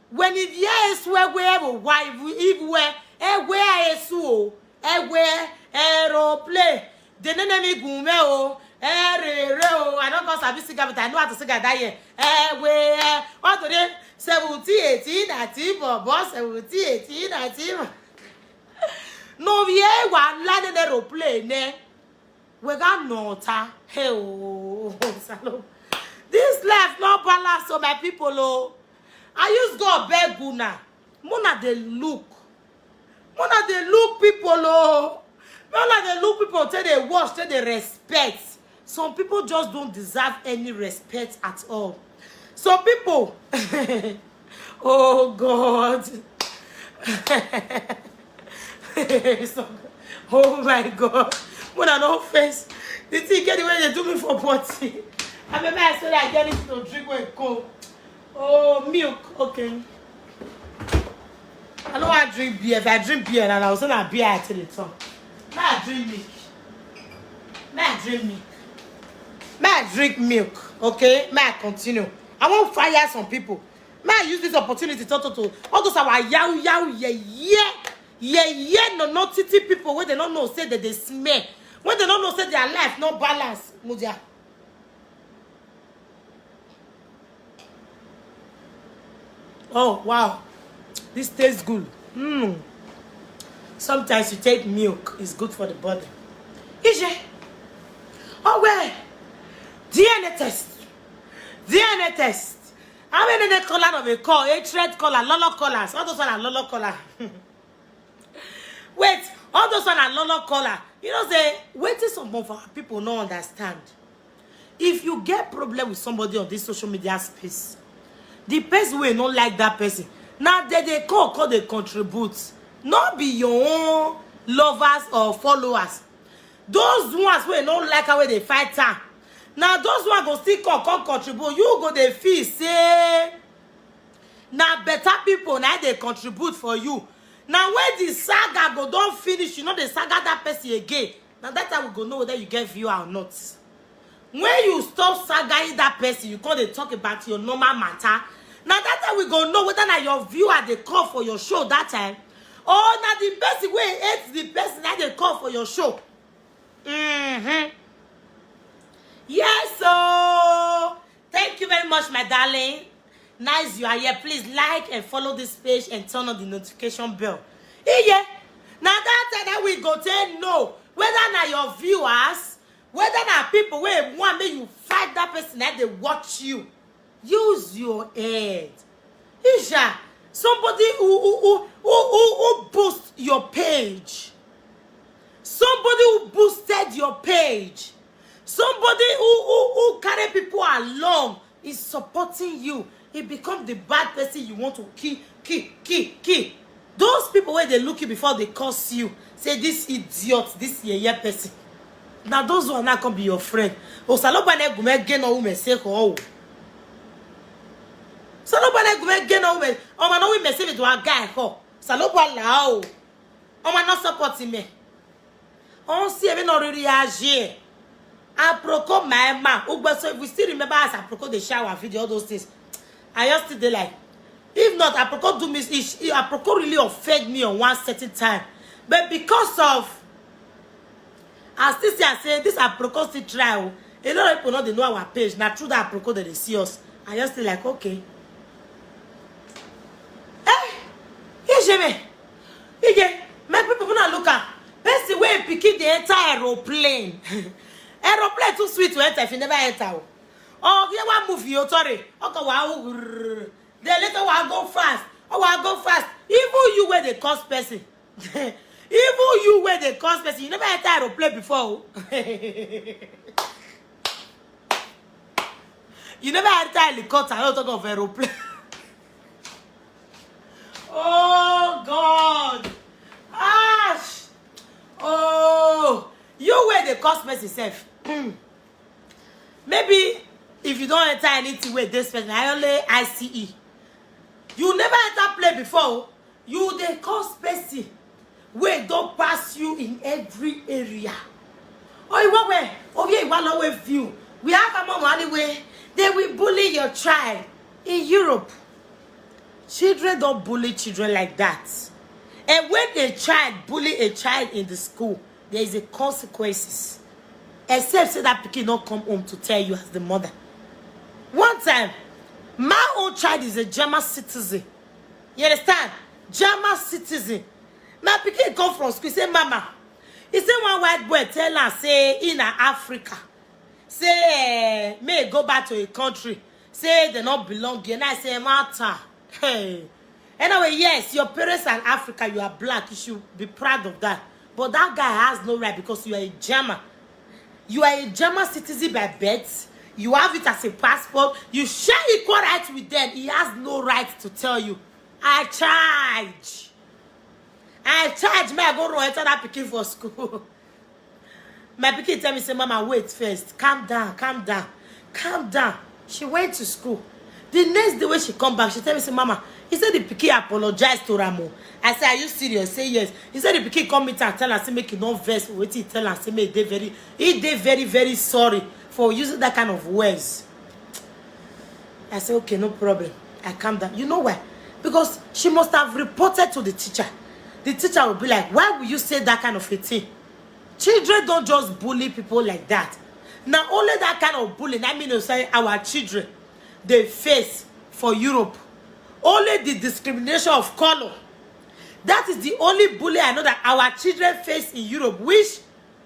When if yes we we bo why if we e we e we a esu o e we aeroplane de nene mi gun me o e re re o. I don't call sabi singer but I know how to sing at that year. E we e o to de seventy eighty ninety bobo seventy eighty ninety. No we e wa la nene aeroplane ne. We got no ta. Hey, oh, Salome. This life no balance, so my people, oh. I use God beg una. Muna they look. Muna they look people, oh. Muna they look people, till they watch, till they respect. Some people just don't deserve any respect at all. Some people, oh God. So, oh my God. When I don't face the thing, get the way they do me for party. I remember I said I get it to drink when cold. Oh, milk. Okay. I don't want to drink beer. If I drink beer, and I was not beer at the top. Now I drink milk. Now I drink milk. Now I drink milk. Okay. Now I continue. I won't fire some people. May I use this opportunity to talk to all those our yow yow yeah yeah yeah yeah no no titi people where they don't know say that they smell, when they don't know say their life no balance. Mudia. Oh wow, this tastes good. Mm. Sometimes you take milk, it's good for the body. Ije, oh well, D N A test. D N A test. How many they call out of a call? Hatred caller, lolo callers. All those one are lolo caller. Wait, all those one are lolo caller. You know, say, wait till some of our people no understand. If you get problem with somebody on this social media space, the person will not like that person. Now they, they call, call they contribute. Not be your own lovers or followers. Those ones will not like how they fight her. Now those ones go still call, come contribute. You go they feel say now better people now they contribute for you. Now when the saga go don't finish, you know the saga that person again. Now that time we go know whether you get viewer or not. When you stop sagaing that person, you come dey talk about your normal matter. Now that time we go know whether na your viewer dey call for your show that time, or na the person wey hate the person that dey call for your show. Mm-hmm. Yes, so thank you very much, my darling. Nice you are here. Please like and follow this page and turn on the notification bell. Yeah. Now that time that we go tell know whether na your viewers, whether na people wey want make you fight that person that they watch you. Use your head. Isha, somebody who who who who, who, who boost your page. Somebody who boosted your page. Somebody who, who, who carry people along is supporting you. He become the bad person you want to kill, kill, kill, kill. Those people where they look you before they curse you, say this idiot, this yeye person. Now those who are not gonna be your friend. Oh, Saloba ne gume geno ume se ho. Saloba ne gume geno ume. Oh, man, we message to our guy ho. Saloba lao. Oh, man, not supporting me. On see me not really agir. Aproko my ma. Ugbo, so if we still remember as Aproko they share our video, all those things. I just still dey like, if not, Aproko do me. Aproko really offend me on one certain time, but because of as this year say this Aproko still try o. A lot of people not they know our page. Now through that Aproko that they see us. I just still like okay. Eh, Ijeme, Ije, my people, una look am. Person wey pikin dey enter aeroplane. Aeroplane too sweet to enter if you never enter o. Or you wan move your tori. Okay, wow. Then later we go fast. Oh, we go fast. Even you where they cause person. Even you where they cause person. You never enter aeroplane before o. You never enter helicopter. I don't talk of aeroplane. Oh God. Ash. Oh, you where they cause person self. Maybe if you don't enter anything where this person, I only I C E. You never enter play before. You they cause person wey don pass you in every area. Oh, you walk where? Oh, yeah, you walk away view. We have a mom anyway. They will bully your child in Europe. Children don't bully children like that. And when a child bully a child in the school, there is a consequences. Except say that pikin not come home to tell you as the mother. One time, my own child is a German citizen. You understand? German citizen. My pikin come from school, say, "Mama," he say one white boy tell her say in Africa, say eh, may go back to a country, say they not belong here. And I say, "Matter." Hey. Anyway, yes, your parents are Africa, you are black, you should be proud of that. But that guy has no right because you are a German. You are a German citizen by birth. You have it as a passport. You share equal rights with them. He has no right to tell you. I charge. I charge me. I go run enter that pikin for school. My pikin tell me say, "Mama, wait first. Calm down, calm down, calm down." She went to school. The next day when she come back, she tell me say, "Mama," he said the pikin apologized to Ramo. I said, "Are you serious?" Say yes. He said the pikin come meet and tell her say make he not vex for wetin he tell her say make he dey very, he dey very, very sorry for using that kind of words. I say, "Okay, no problem." I calm down. You know why? Because she must have reported to the teacher. The teacher will be like, "Why will you say that kind of a thing?" Children don't just bully people like that. Now only that kind of bullying, I mean to say our children they face for Europe. Only the discrimination of color. That is the only bully I know that our children face in Europe, which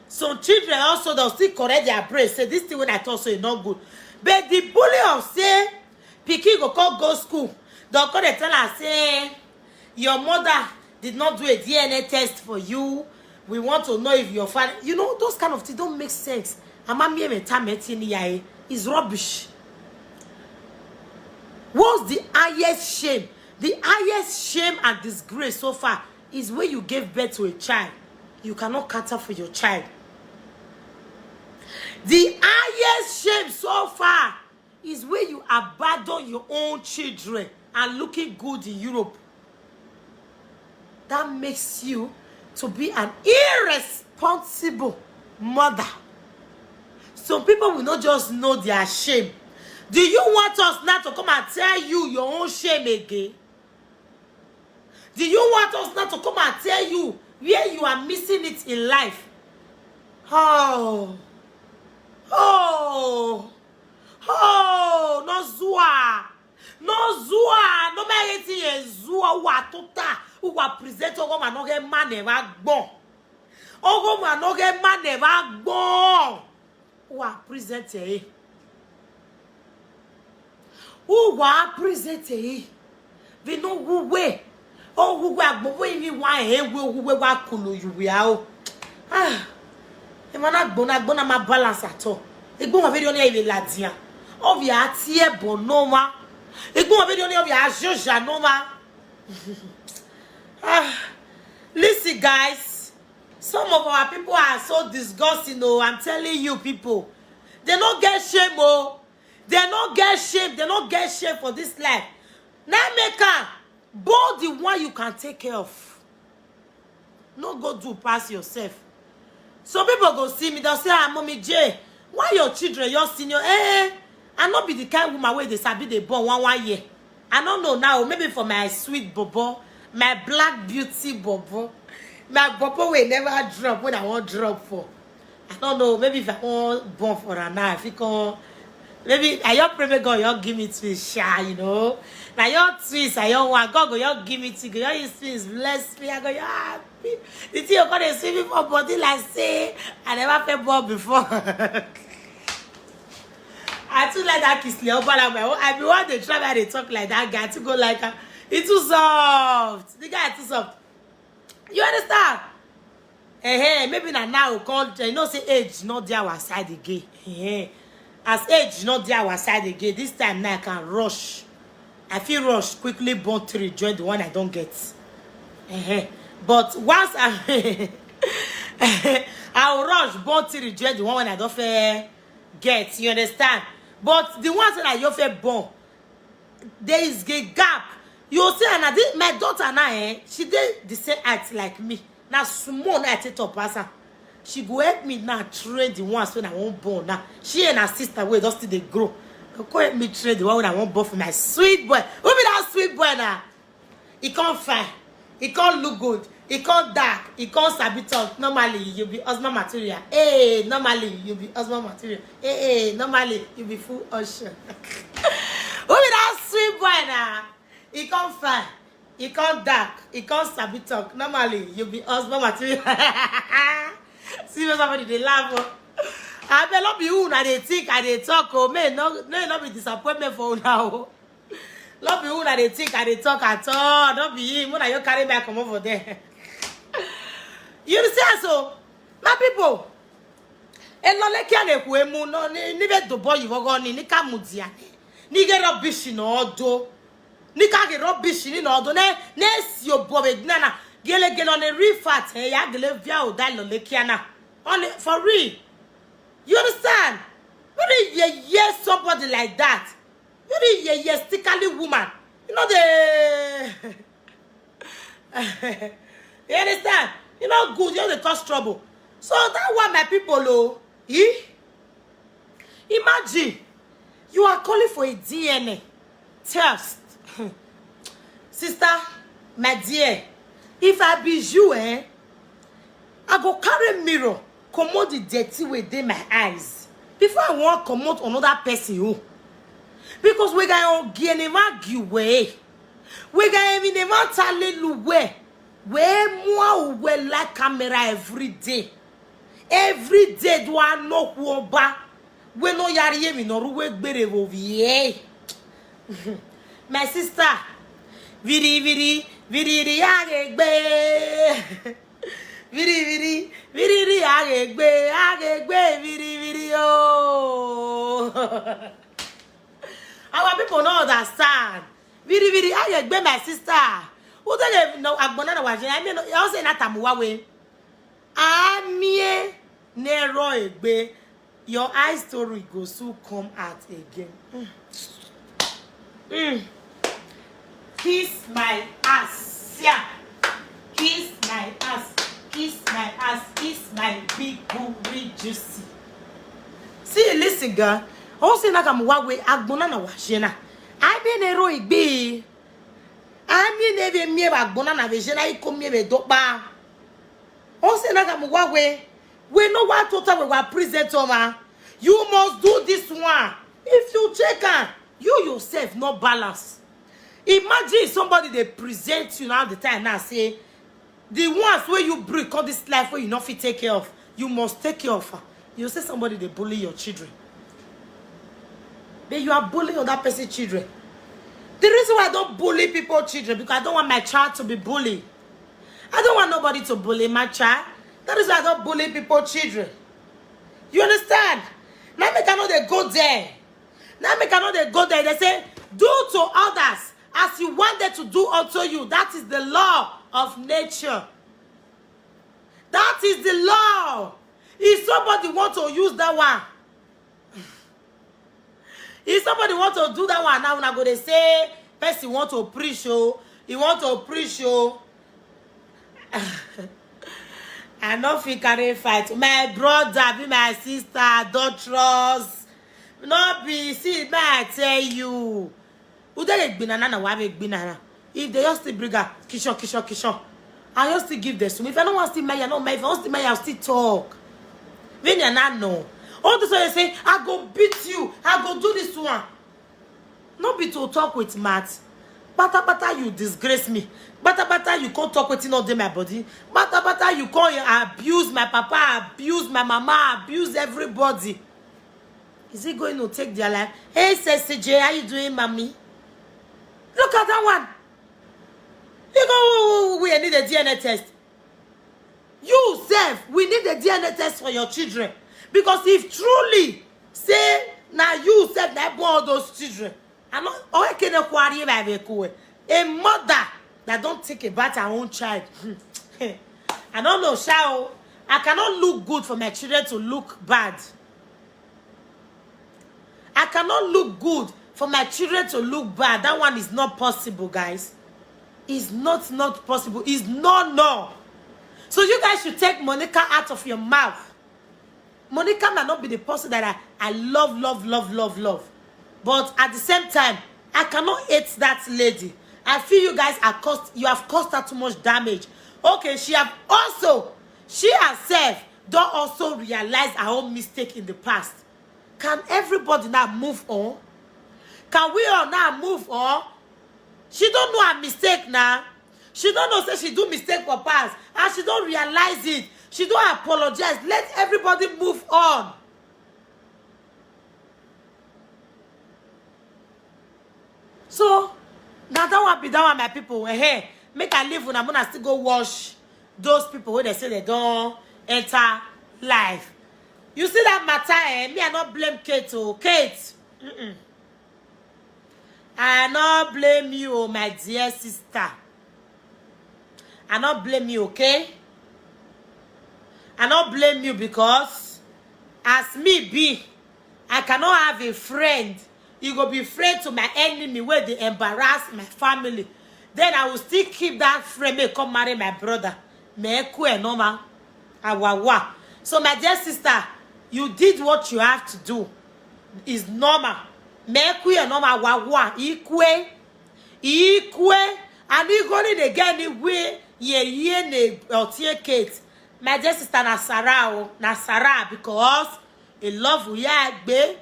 some children also they'll still correct their brain. Say this thing when I talk so it's not good. But the bully of say pikin go come go school, dem come dey tell her say your mother did not do a D N A test for you. We want to know if your father, you know, those kind of things don't make sense. Amami emetame tiniyae is rubbish. What's the highest shame? The highest shame and disgrace so far is when you gave birth to a child. You cannot cater for your child. The highest shame so far is when you abandon your own children and looking good in Europe. That makes you to be an irresponsible mother. Some people will not just know their shame. Do you want us now to come and tell you your own shame again? Do you want us now to come and tell you where you are missing it in life? Oh, oh, oh, no zua, no zua, no meriti ye zua, wa tota, wa present ogo ma no ge mane wa gbon. Ogo ma no ge mane wa gbon. Wa present ye. Who wa present ye? We know who we. Oh, who we agbo we ni wa he we who we wa kulu you we are. Ah. E mana gbona gbona ma balance at all. Igbo wa video ni e ladia. Obi ati e bo no ma. Igbo wa video ni obi ajoja no ma. Ah. Listen, guys. Some of our people are so disgusting, oh, I'm telling you, people. They don't get shame, oh. They don't get shame. They don't get shame for this life. Now make am born the one you can take care of. No go do pass yourself. Some people go see me, they'll say, "Ah, Mommy J, why your children, your senior? Eh, I not be the kind woman where they sabi they born one one year. I don't know now, maybe for my sweet bobo, my black beauty bobo, my bobo will never drop when I want drop for." I don't know, maybe if I want born for her now, if you can, maybe I your pray, may God, you give me twins, sha, you know. Now your twins, I your one, God, go, you give me two, go, your twins, bless me, I go, you happy. The thing you gonna see me for body like say I never felt born before. I too like that kiss, Leo, but I'm, I be one they try, they talk like that guy to go like her. It's too soft. The guy too soft. You understand? Eh, maybe na now call, you know, say age not there our side again. Eh, as age not there our side again, this time now I can rush. I feel rush quickly born three, join the one I don't get. Eh, but once I, I will rush born three, join the one when I don't fair get. You understand? But the ones that I don't fair born, there is a gap. You see, and I did, my daughter now, eh, she did the same height like me. Now small, now I take up as her. She go help me now train the ones when I won't born now. She and her sister will just still they grow. Go help me train the one when I won't born for my sweet boy. Who be that sweet boy now? He can't fine. He can't look good. He can't dark. He can't sabi talk. Normally, you be husband material. Hey, normally, you be husband material. Hey, hey, normally, you be full ocean. Who be that sweet boy now? He can't fine. He can't dark. He can't sabi talk. Normally, you be husband material. See when somebody they laugh. Oh. I bet not be who now they think I they talk. Oh, man, no, no, not be disappointment for now. Oh. Not be who that they think I they talk at all. Not be him. When I you carry back come over there. You see, so, my people, and no like can eku emu no ni ni be do boy you go ni ni ka mudia ni ni get rubbish no do ni ka get rubbish ni no do ne ne si obo be nana gele gele on a real fat eh ya gele via o da lo le kiana on it for real. You understand? When you hear somebody like that, you dey hear, hear stickily woman. You know the you understand? You know good, you know they cause trouble. So that one, my people, oh, eh? Imagine you are calling for a D N A test. Sister, my dear, if I be you, eh, I go carry mirror, comot the dirty wey dey my eyes before I wan comot another person own. Because we ga ogie ne ma gi we. We ga evi ne ma ta le lu we. We mua we like camera every day. Every day do I know who ba. We no yari ye mi no ruwe gbere wo vie. My sister, viri viri viri viri agegbe. Viri viri viri viri agegbe agegbe viri viri oh. Our people no understand. Viri viri agegbe, my sister. Who tell you no agbona na waje? I mean, I say na tamuwa we. Amie nero egbe. Your eye story go soon come out again. Mm. Mm. Kiss my ass. Yeah. Kiss my ass. Kiss my ass. Kiss my big booty juicy. See, listen, girl. I won't say na kam wa we agbona na wa shena. I be nero igbe. I mean, if you me agbona na we shena, I come me we dopa. Ose na gamu wa we. We no wa total we wa present oma. You must do this one. If you check am, you yourself no balance. Imagine somebody dey present you now the time now say the ones wey you bring come this life wey you no fit take care of, you must take care of am. You say somebody dey bully your children. But you are bullying other person's children. The reason why I don't bully people children because I don't want my child to be bullied. I don't want nobody to bully my child. That is why I don't bully people children. You understand? Now make I know they go there. Now make I know they go there. They say, do to others as you want them to do unto you. That is the law of nature. That is the law. If somebody want to use that one, if somebody want to do that one now, una go dey say person want to preach oh, he want to preach oh. I no fit carry fight. My brother, be my sister, don't trust. No be, see, may I tell you. Ude dey gbina na na wa be gbina na. If they just still bring her, kisho, kisho, kisho. I just still give them some. If I don't want still marry, I no marry. If I want still marry, I'll still talk. When you not know. All this way they say, I go beat you, I go do this one. No be to talk with mouth. Bata bata, you disgrace me. Bata bata, you can't talk with no dey my body. Bata bata, you can't abuse my papa, abuse my mama, abuse everybody. Is he going to take their life? Hey, Sexy J, how you doing, mommy? Look at that one. You go, we need a D N A test. You sef, we need a D N A test for your children. Because if truly say na you sef na born all those children, I no, oh, ekene kwari ba be ko. A mother that don't think about her own child. I don't know, sha o. I cannot look good for my children to look bad. I cannot look good for my children to look bad. That one is not possible, guys. It's not, not possible. It's no, no. So you guys should take Monica out of your mouth. Monica might not be the person that I, I love, love, love, love, love. But at the same time, I cannot hate that lady. I feel you guys are caused, you have caused her too much damage. Okay, she have also, she herself don't also realize her own mistake in the past. Can everybody now move on? Can we all now move on? She don't know her mistake now. She don't know say she do mistake for past, and she don't realize it. She don't apologize. Let everybody move on. So now that one be that one, my people. Eh, hey, make I leave una, una still go watch those people where they say they don't enter life. You see that matter, eh? Me, I not blame Kate, oh, Kate. Mm-mm. I not blame you, oh, my dear sister. I not blame you, okay? I not blame you because as me be, I cannot have a friend. You go be friend to my enemy where they embarrass my family. Then I will still keep that friend may come marry my brother. Me kwe no ma. Awawa. So my dear sister, you did what you have to do. It's normal. Me kwe no ma wawa. Ikwe. Ikwe. And you go in again we ye ye ne otie Kate. My dear sister, na Sarah o, na Sarah because a love we are gbe.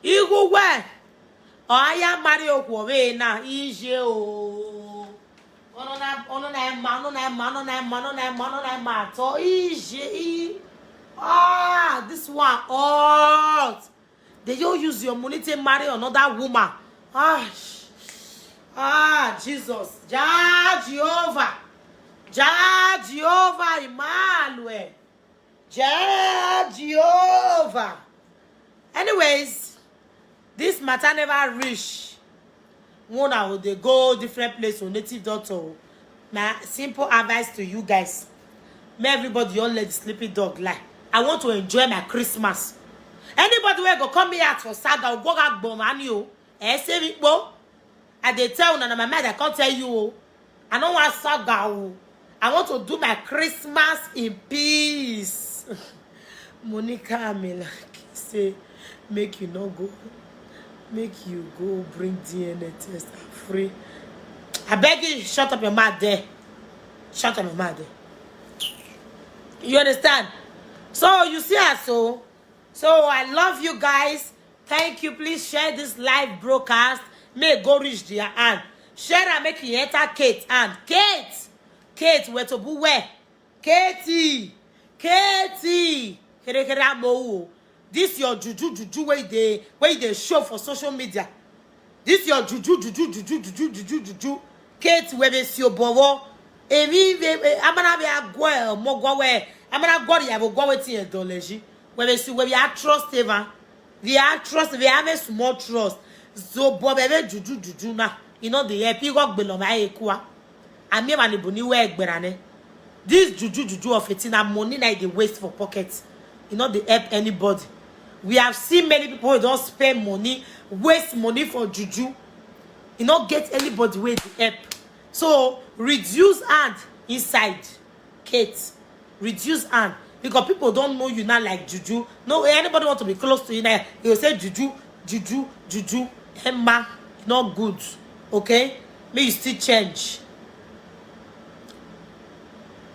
Igu we. Oya marry okwowe na ije o. Ono na, ono na ema, ono na ema, ono na ema, ono na ema, ono na ema to ije i. Ah, this one hot. They you use your money to marry another woman. Ah, ah, Jesus. Jah Jehovah. Jah Jehovah Emmanuel. Jah Jehovah. Anyways, this matter never reach. One, I would dey go different place with native doctor. My simple advice to you guys: may everybody all let the sleeping dog lie. I want to enjoy my Christmas. Anybody wey go come here for saga, go ga gbom ani o. Eh, say me po. I dey tell una, na my mind I can't tell you o. I don't want saga o. I want to do my Christmas in peace. Monica Amilak say, make you no go, make you go bring D N A test. I'm free. I beg you, shut up your mouth there. Shut up your mouth there. You understand? So you see us so. So I love you guys. Thank you. Please share this live broadcast. May go reach their hand. Share and make it enter Kate hand. Kate, Kate, where to be where? Katie, Katie, kere kere amowo. This your juju juju wey dey wey dey show for social media. This your juju juju juju juju juju juju. Kate, where be your bowo? Emi be amana be agwe mogowe. Amana gori ya bo gwe ti e doleji. Where be si where be a trust ever. The actress, we have a small trust. So, but baby, juju, juju now. You know the help. You got below my equa. I mean, money bunny work berane. This juju, juju of eighteen, na money na dey waste for pocket. You know they help anybody. We have seen many people who don't spend money, waste money for juju. You know get anybody where they help. So reduce hand inside. Kate, reduce hand because people don't know you now like juju. No, anybody want to be close to you now, you say juju, juju, juju. Emma, not good. Okay, may you still change.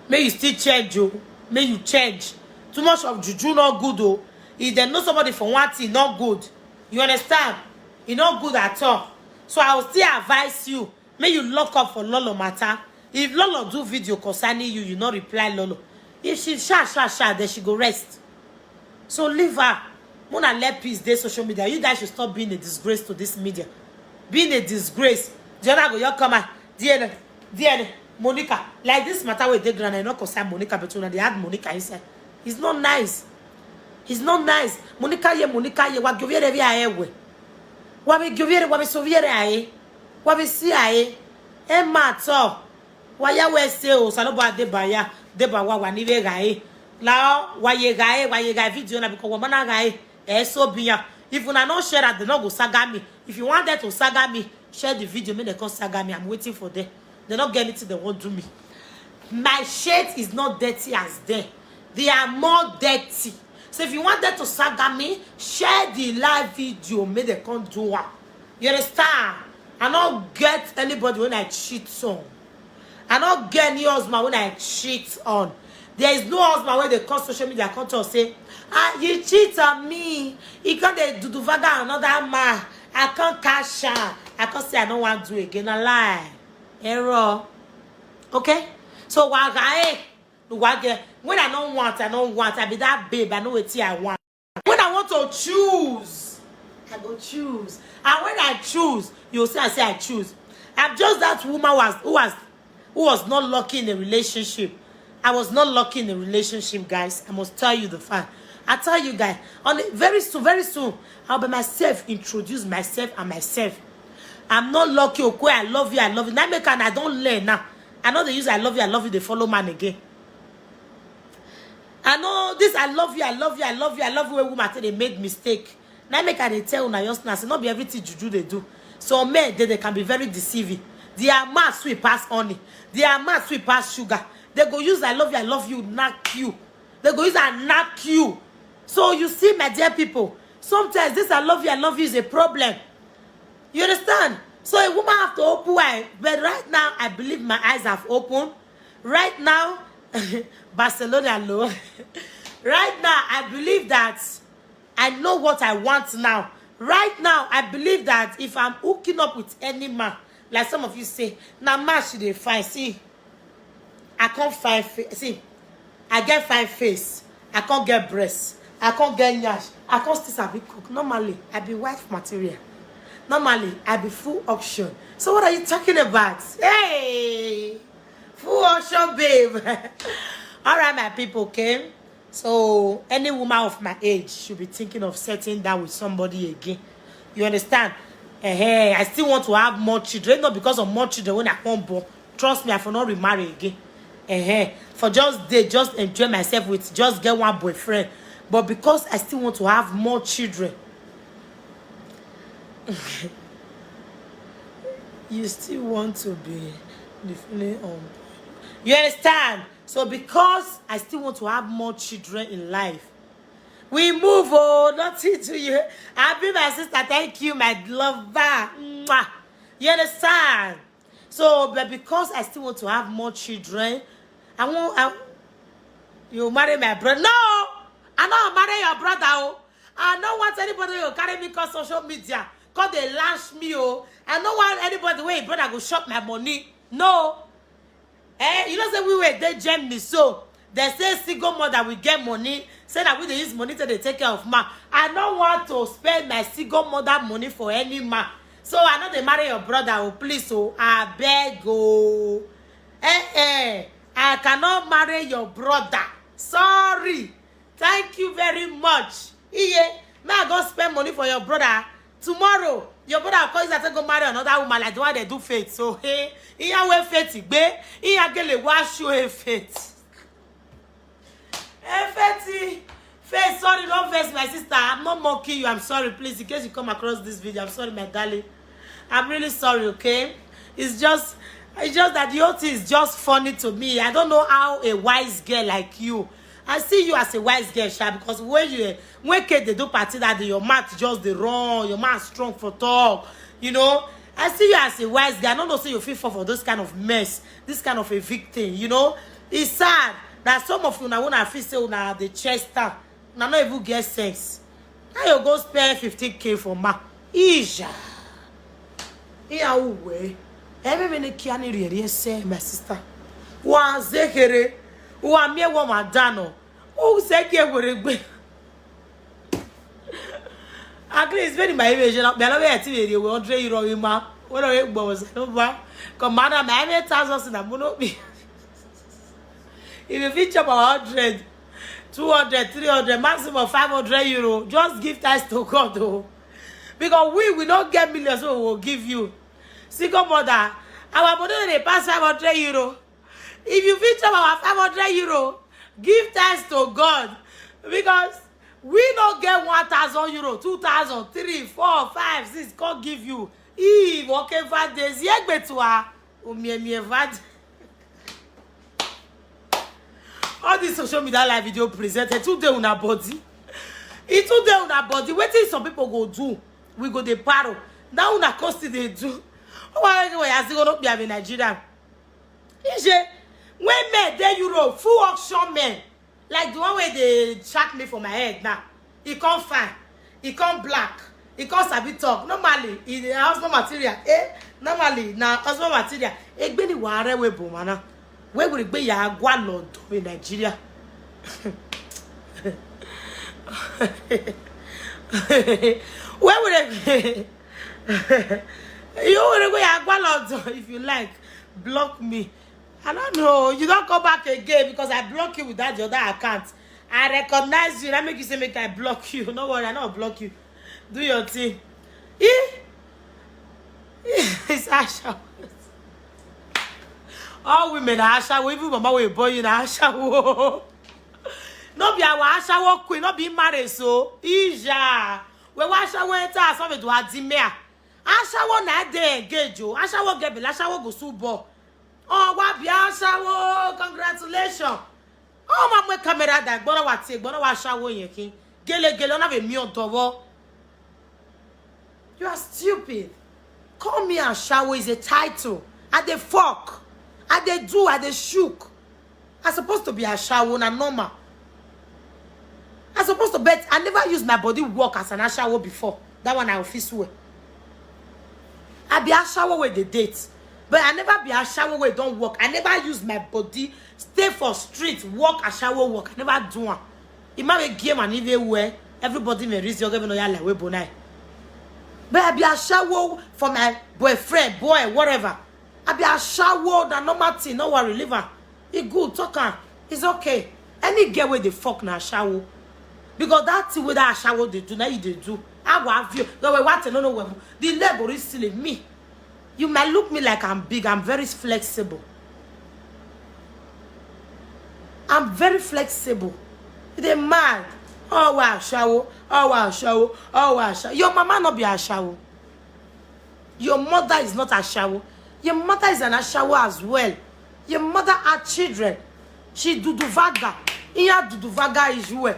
May you still change, oh. May you change. Too much of juju not good, oh. If they know somebody for one thing, not good. You understand? It's not good at all. So I will still advise you. May you lock up for Lolo matter. If Lolo do video concerning you, you not reply Lolo. If she sha sha sha, then she go rest. So leave her. Mona let peace dey social media. You guys should stop being a disgrace to this media. Being a disgrace. The other go your come out. D N A, D N A, Monica. Like this matter with the grand, I not concern Monica, but when they add Monica inside, it's not nice. It's not nice. Monica ye, Monica ye. What give you every eye? Wa be gyoviere, wa be soviere ae. Wa be si ae. E ma to. Wa ya we se o, salo ba de ba ya, de ba wa wa ni ve gae. La wa ye gae, wa ye gae video na because wa mana gae. E so biya. If una no share that, they no go saga me. If you want them to saga me, share the video, make they come saga me. I'm waiting for them. They don't get anything they won't do me. My shade is not dirty as them. They are more dirty. So if you want them to saga me, share the live video, make they come do one. You understand? I don't get anybody when I cheat on. I don't get any husband when I cheat on. There is no husband when they come social media come to say, ah, you cheat on me. You can't do the vaga another man. I can't cash out. I can't say I don't want to do again. A lie. Error. Okay? So why I why get when I don't want, I don't want. I be that babe, I know what I want. When I want to choose, I go choose. And when I choose, you say I say I choose. I'm just that woman was who was who was not lucky in a relationship. I was not lucky in a relationship, guys. I must tell you the fact. I tell you guys, on the, very soon, very soon, I'll be myself, introduce myself and myself. I'm not lucky, okay? I love you, I love you. Now make and I don't learn now. I know they use I love you, I love you, they follow man again. I know this, I love you, I love you, I love you, I love you. A woman say they made mistake. Now make I dey tell una just now, say not be everything juju they do. So men, they, they can be very deceiving. Their mouth sweet pass honey. Their mouth sweet pass sugar. They go use I love you, I love you, knock you. They go use and knock you. So you see, my dear people, sometimes this I love you, I love you is a problem. You understand? So a woman have to open eye. But right now, I believe my eyes have opened. Right now, Barcelona alone. Right now, I believe that I know what I want now. Right now, I believe that if I'm hooking up with any man, like some of you say, now man should they find. See, I can't find face. See, I get fine face. I can't get breasts. I can't get nyash. I can't still sabi cook. Normally, I be wife material. Normally, I be full auction. So what are you talking about? Hey, full auction, babe. All right, my people, okay? So any woman of my age should be thinking of settling down with somebody again. You understand? Eh, I still want to have more children, not because of more children when I come born. Trust me, I for not remarry again. Eh, for just they just enjoy myself with just get one boyfriend, but because I still want to have more children. You still want to be the feeling on. You understand? So because I still want to have more children in life, we move. Oh, nothing to you. Happy, my sister. Thank you, my lover. Mwah. You understand? So, but because I still want to have more children, I won't. I, you marry my brother? No, I don't marry your brother. Oh, I don't want anybody to carry me cause social media, cause they lash me. Oh, I don't want anybody where brother go shop my money. No. Eh, you know say we were dey Germany, so they say single mother will get money. Say that we dey use money to dey take care of man. I don't want to spend my single mother money for any man. So I know they marry your brother. Oh, please, oh, I beg, oh. Eh, eh, I cannot marry your brother. Sorry. Thank you very much. Iye, may I go spend money for your brother? Tomorrow, your brother will call you that go marry another woman like the one they do Faith. So, hey, Iya wey Faith gbe, Iya gele wa show e Faith. Hey, Faith, Faith, sorry, don't vex, my sister. I'm not mocking you. I'm sorry, please, in case you come across this video. I'm sorry, my darling. I'm really sorry, okay? It's just, it's just that the whole thing is just funny to me. I don't know how a wise girl like you. I see you as a wise girl, sha, because when you, when kid they do party that day, your mouth just the wrong, your mouth strong for talk, you know. I see you as a wise girl. I don't know say you feel for for this kind of mess, this kind of a victim, you know. It's sad that some of you now wanna feel say una the chest down. Una no even get sense. How you go spend fifteen K for ma? Ija. Iya uwe. Ebe mene kiani rieri ese, my sister. Wa zekere. Wa mie wa madano. O se ke were gbe. At least when my image na be na we ati we one hundred euro we ma. When we gbo was no ba. Come on, my eight thousand na mo no be. If you fit chop our hundred, two hundred, three hundred, maximum five hundred euro, just give thanks to God, oh. Because we, we don't get millions, so we will give you. Single mother, our money no dey pass five hundred euro. If you fit chop our five hundred euro, give thanks to God. Because we no get one thousand euro, two thousand, three, four, five, six, come give you. Eve, okay, five days. Yegbe to her. Omiemie five. All this social media live video presented today una body. E today una body. Wetin some people go do? We go dey paro. Now una come still dey do. Oh, why you are still gonna be in Nigeria? Ije, when men dey Europe, full auction men, like the one where they track me for my head now. He come fine. He come black. He come sabi talk. Normally, he dey husband material. Eh? Normally, na husband material. Egbeni ware we bomana. Where would be ya gwa London in Nigeria? Where would it? You would go ya gwa London if you like. Block me. I don't know. You don't come back again because I block you with that the other account. I recognize you. I make you say make I block you. No worry, I not block you. Do your thing. Eh? It's Asha. All women are Asha. Even mama will boy you na Asha. No be our Asha queen. No be married so. Ija. We wa Asha enter. Some do adimea. Asha na dey engage o. Asha get bela. Asha go super. Oh, wa be Asha. Congratulations. Oh, my camera that gbọ́dọ̀ wà tí gbọ́dọ̀ wà Asha yẹn kí. Gele gele ona be mi odowo. You are stupid. Call me Ashawo is a title. I dey fuck. I dey do. I dey shook. I supposed to be Ashawo na normal. I supposed to bet. I never use my body work as an Ashawo before. That one I will fit swear. I be Ashawo with the date, but I never be Ashawo with don't work. I never use my body stay for street work Ashawo work. I never do one. Ima we game and even where everybody may reason okay no ya like we bonai. But I be ashawo for my boyfriend, boy, whatever. I be ashawo, that normal thing, no worry, leave her. It good, talk am. It's okay. Any girl wey dey fuck na ashawo. Because that thing wey that ashawo dey do, na you dey do. I will have you. No, wait, what? No, no, wait. The leg go reach ceiling. Me. You might look me like I'm big. I'm very flexible. I'm very flexible. They mad. Oh, wow, ashawo. Oh, wow, ashawo. Oh, wow, ashawo. Your mama not be ashawo. Your mother is not ashawo. Your mother is an ashawo as well. Your mother had children. She duduvaga. Iya duduvaga is you.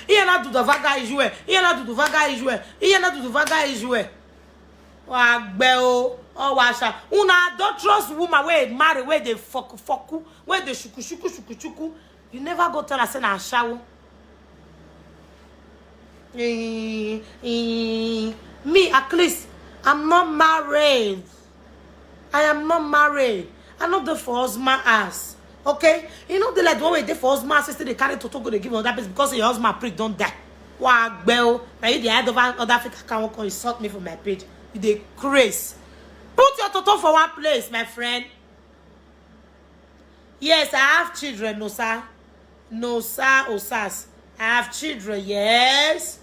Iya na duduvaga is you. Iya na duduvaga is you. Iya na duduvaga is you. Wa gbe o. Oh, wa sha. Una adulterous woman wey marry, wey dey fuck, fuck, wey dey shuku, shuku, shuku, shuku. You never go tell her say na ashawo. Eh, eh, me, at least, I'm not married. I am not married. I no dey for husband ass. Okay? You know the like the one wey dey for husband ass, still dey carry toto go dey give another person because your husband prick don die. Wa gbe o. Na you dey hide over other fake account come insult me for my page. You dey craze. Put your toto for one place, my friend. Yes, I have children, no sir. No sir, Osas. I have children, yes.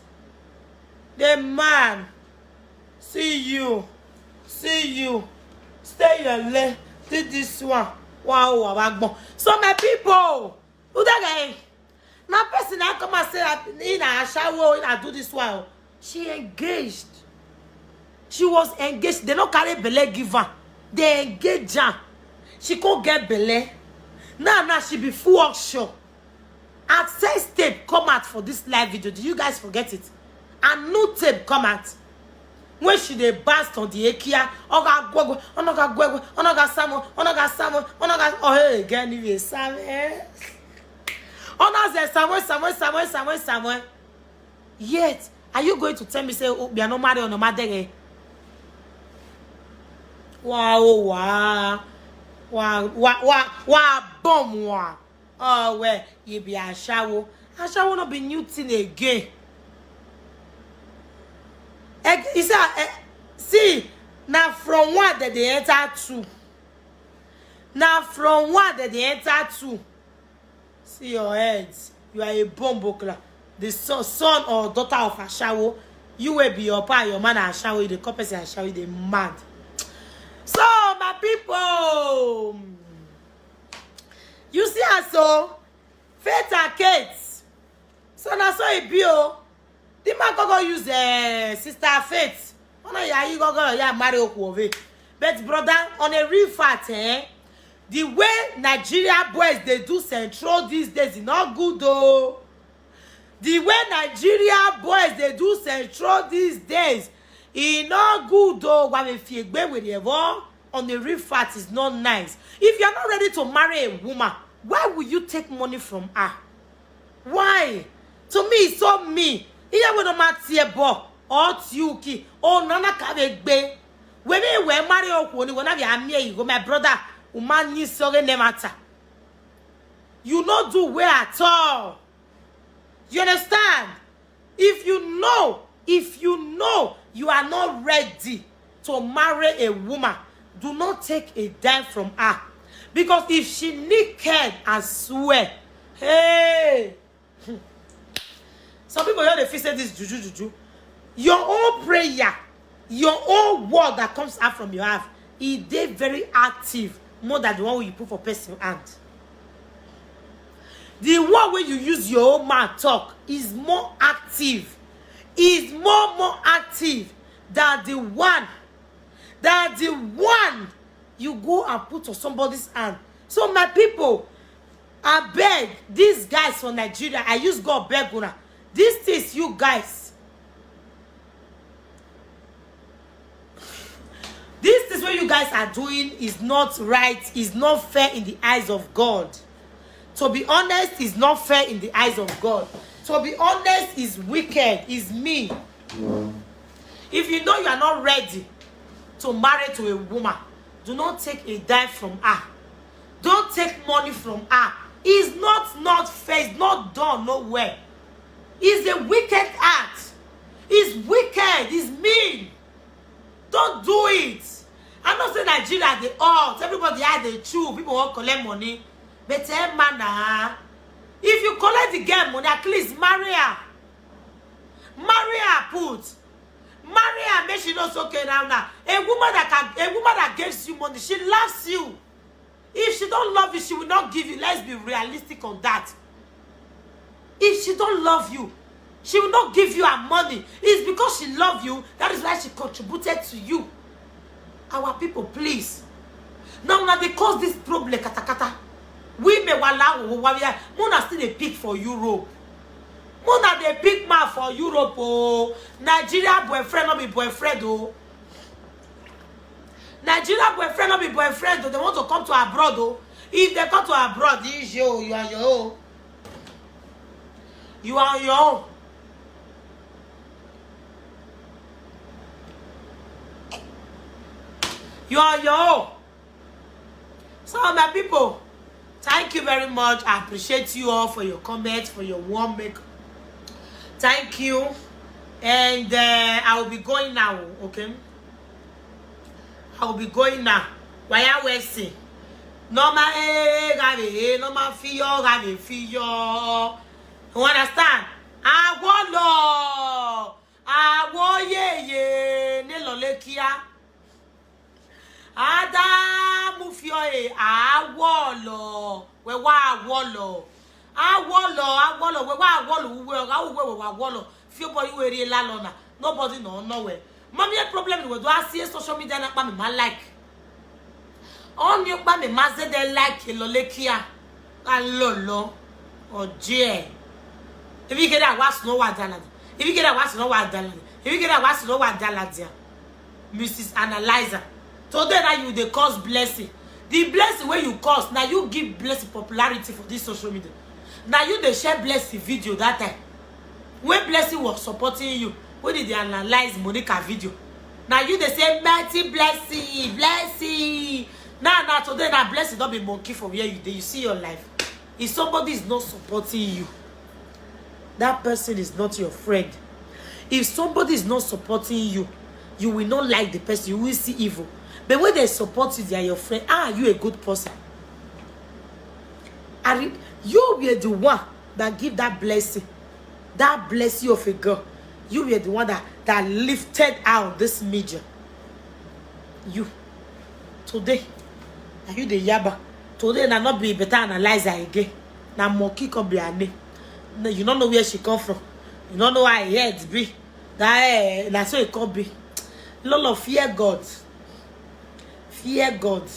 The man. See you. See you. Stay your leg. See this one. Wow, wow, wow. So my people, who that guy? Now person I come and say that in a shower, in a do this one. She engaged. She was engaged. They no carry belle give her. They engage her. She go get belle. Now, now she be full auction. And sex tape come out for this live video. Do you guys forget it? And new tape come out. When she dey bust on the ekia, oga gwegwe, onoga gwegwe, onoga samo, onoga samo, onoga, oh hey, again, you samu. Ona ze samu, samu, samu, samu, samu. Yet, are you going to tell me say, oh, we are not married on the mother? Wow, wow, wow, wow, wow, wow, bomb, wow. Oh, well, you be a shower. A shower not be new thing again. Eh, you see, eh, see, now from one that they enter two. Now from one that they enter two. See your head. You are a bomb buckler. The son, son or daughter of Ashawo. You will be your pa, your man Ashawo, the couples Ashawo, they mad. So, my people, you see us so, Faith and Kate. So now so it be oh. The man go go use uh, sister Faith. Oh no, yeah, you go go yeah marry Okuove. But brother, on a real fact, eh, the way Nigeria boys they do central these days is not good though. The way Nigeria boys they do central these days, e not good though. Why if you go with your on a real fact is not nice. If you are not ready to marry a woman, why will you take money from her? Why? To me, it's so me. Iya we no matie bo or tiuki or nana ka be gbe. We me we marry Okuove ni we na be amie you go my brother. Woman ni so ne matter. You no do well at all. You understand? If you know, if you know you are not ready to marry a woman, do not take a dime from her. Because if she naked and swear, hey, some people here they feel say this juju juju. Your own prayer, your own word that comes out from your mouth, e dey very active more than the one wey you put for person hand. The one wey you use your own mouth talk is more active, is more more active than the one, than the one you go and put on somebody's hand. So my people, I beg these guys from Nigeria, I use God beg una. These things, you guys, these things what you guys are doing is not right, is not fair in the eyes of God. To be honest, is not fair in the eyes of God. To be honest, is wicked, is mean. If you know you are not ready to marry to a woman, do not take a dime from her. Don't take money from her. It's not, not fair, it's not done, no way. It's a wicked act. It's wicked, it's mean. Don't do it. I know say Nigeria dey hot, everybody eye dey chew, people wan collect money. But Emma na, if you collect the girl money, at least marry her. Marry her put. Marry her, make she know say okay now now. A woman that can, a woman that gives you money, she loves you. If she don't love you, she will not give you. Let's be realistic on that. If she don't love you, she will not give you her money. It's because she love you. That is why she contributed to you. Our people, please. Now, now they cause this problem, katakata. We may wala wo wa ya. Mona still dey pick for Europe. Mona dey pick man for Europe. Oh, Nigeria boyfriend no be boyfriend. Oh, Nigeria boyfriend no be boyfriend. Oh, they want to come to abroad. Oh, if they come to abroad, you, you are your own. You are on your own. You are on your own. So, my people, thank you very much. I appreciate you all for your comments, for your warm make. Thank you. And uh, I will be going now, okay? I will be going now. Why are we saying? Normal, eh, gave, eh, normal, fear, gave, fear. You understand? Awolo, awoyeye, ne lolekia. Adamu fio e, awolo, we wa awolo. Awolo, awolo, we wa awolo, we wa, we wa awolo. Fio boy, we re la lona. Nobody no, no way. Mommy, a problem with do I see social media na pa me ma like. On you pa me ma say they like lolekia. Alolo. Oh, dear. If you get that, what's no what, Dalad? If you get that, what's no what, Dalad? If you get that, what's no what, Dalad? Missus Analyzer. Today now you dey cause blessing. The blessing where you cause, now you give blessing popularity for this social media. Now you dey share blessing video that time. When blessing was supporting you, when did they analyze Monica video? Now you dey say mighty blessing, blessing. Now, now today now blessing don't be monkey for where you dey. You see your life. If somebody is not supporting you, that person is not your friend. If somebody is not supporting you, you will not like the person. You will see evil. But when they support you, they are your friend. Ah, you a good person. Are you, you were the one that give that blessing, that blessing of a girl. You were the one that, that lifted out this media. You today, are you the yaba? Today na not be better analyzer again. Na monkey come be her name. No, you don't know where she come from. You don't know how her head be. That eh, na so it come be. Lolo, fear God. Fear God.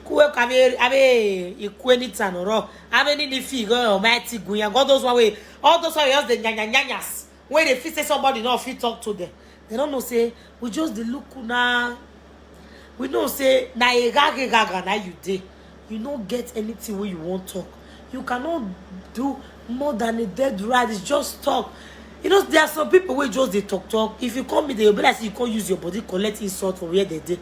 Kuwe kame ave ikweni tanoro. Ave ni ni fi go Almighty gunya. God those one way. All those one just the nyanya nyanyas. When they feel say somebody no fit talk to them, they don't know say we just dey look una. We know say na a gaga gaga na you dey. You no get anything wey you wan talk. You cannot do more than a dead rat. It's just talk. You know, there are some people wey just dey talk talk. If you come meet them, you be like say you come use your body collect insult for where they dey.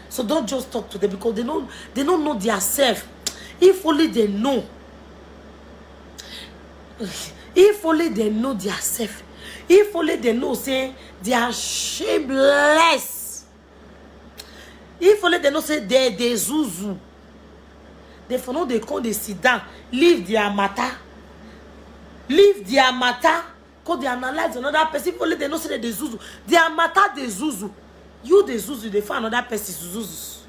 So don't just talk to them because they no, they no know their self. If only they know. If only they know their self. If only they know say they are shameless. If only they know say they dey zuzu. They for no dey come dey sit down. Leave their matter. Leave their matter. Come dey analyze another person. If only they know say they dey zuzu. Their matter dey zuzu. You dey zuzu, dey find another person zuzu.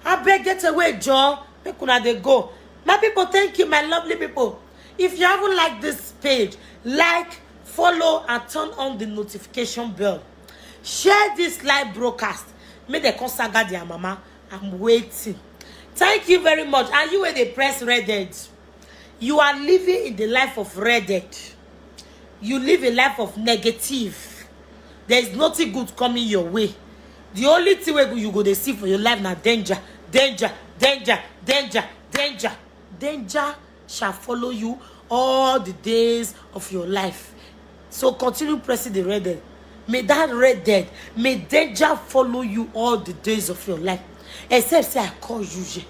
Abeg get away, Joe. Make una dey go. My people, thank you, my lovely people. If you haven't liked this page, like, follow, and turn on the notification bell. Share this live broadcast. Make dem come saga their mama. I'm waiting. Thank you very much. And you wey dey press red head, you are living in the life of red head. You live a life of negative. There is nothing good coming your way. The only thing wey you go dey see for your life na danger, danger, danger, danger, danger. Danger shall follow you all the days of your life. So continue pressing the red head. May that red head, may danger follow you all the days of your life. Except say I call you here.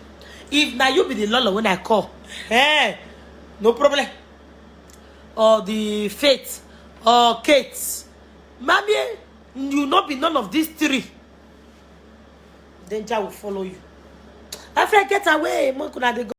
If na you be the lolo when I call, eh, no problem. Or the Faith, or Kate, Mamie, you no be none of these three. Danger will follow you. My friend, get away. Make una dey go.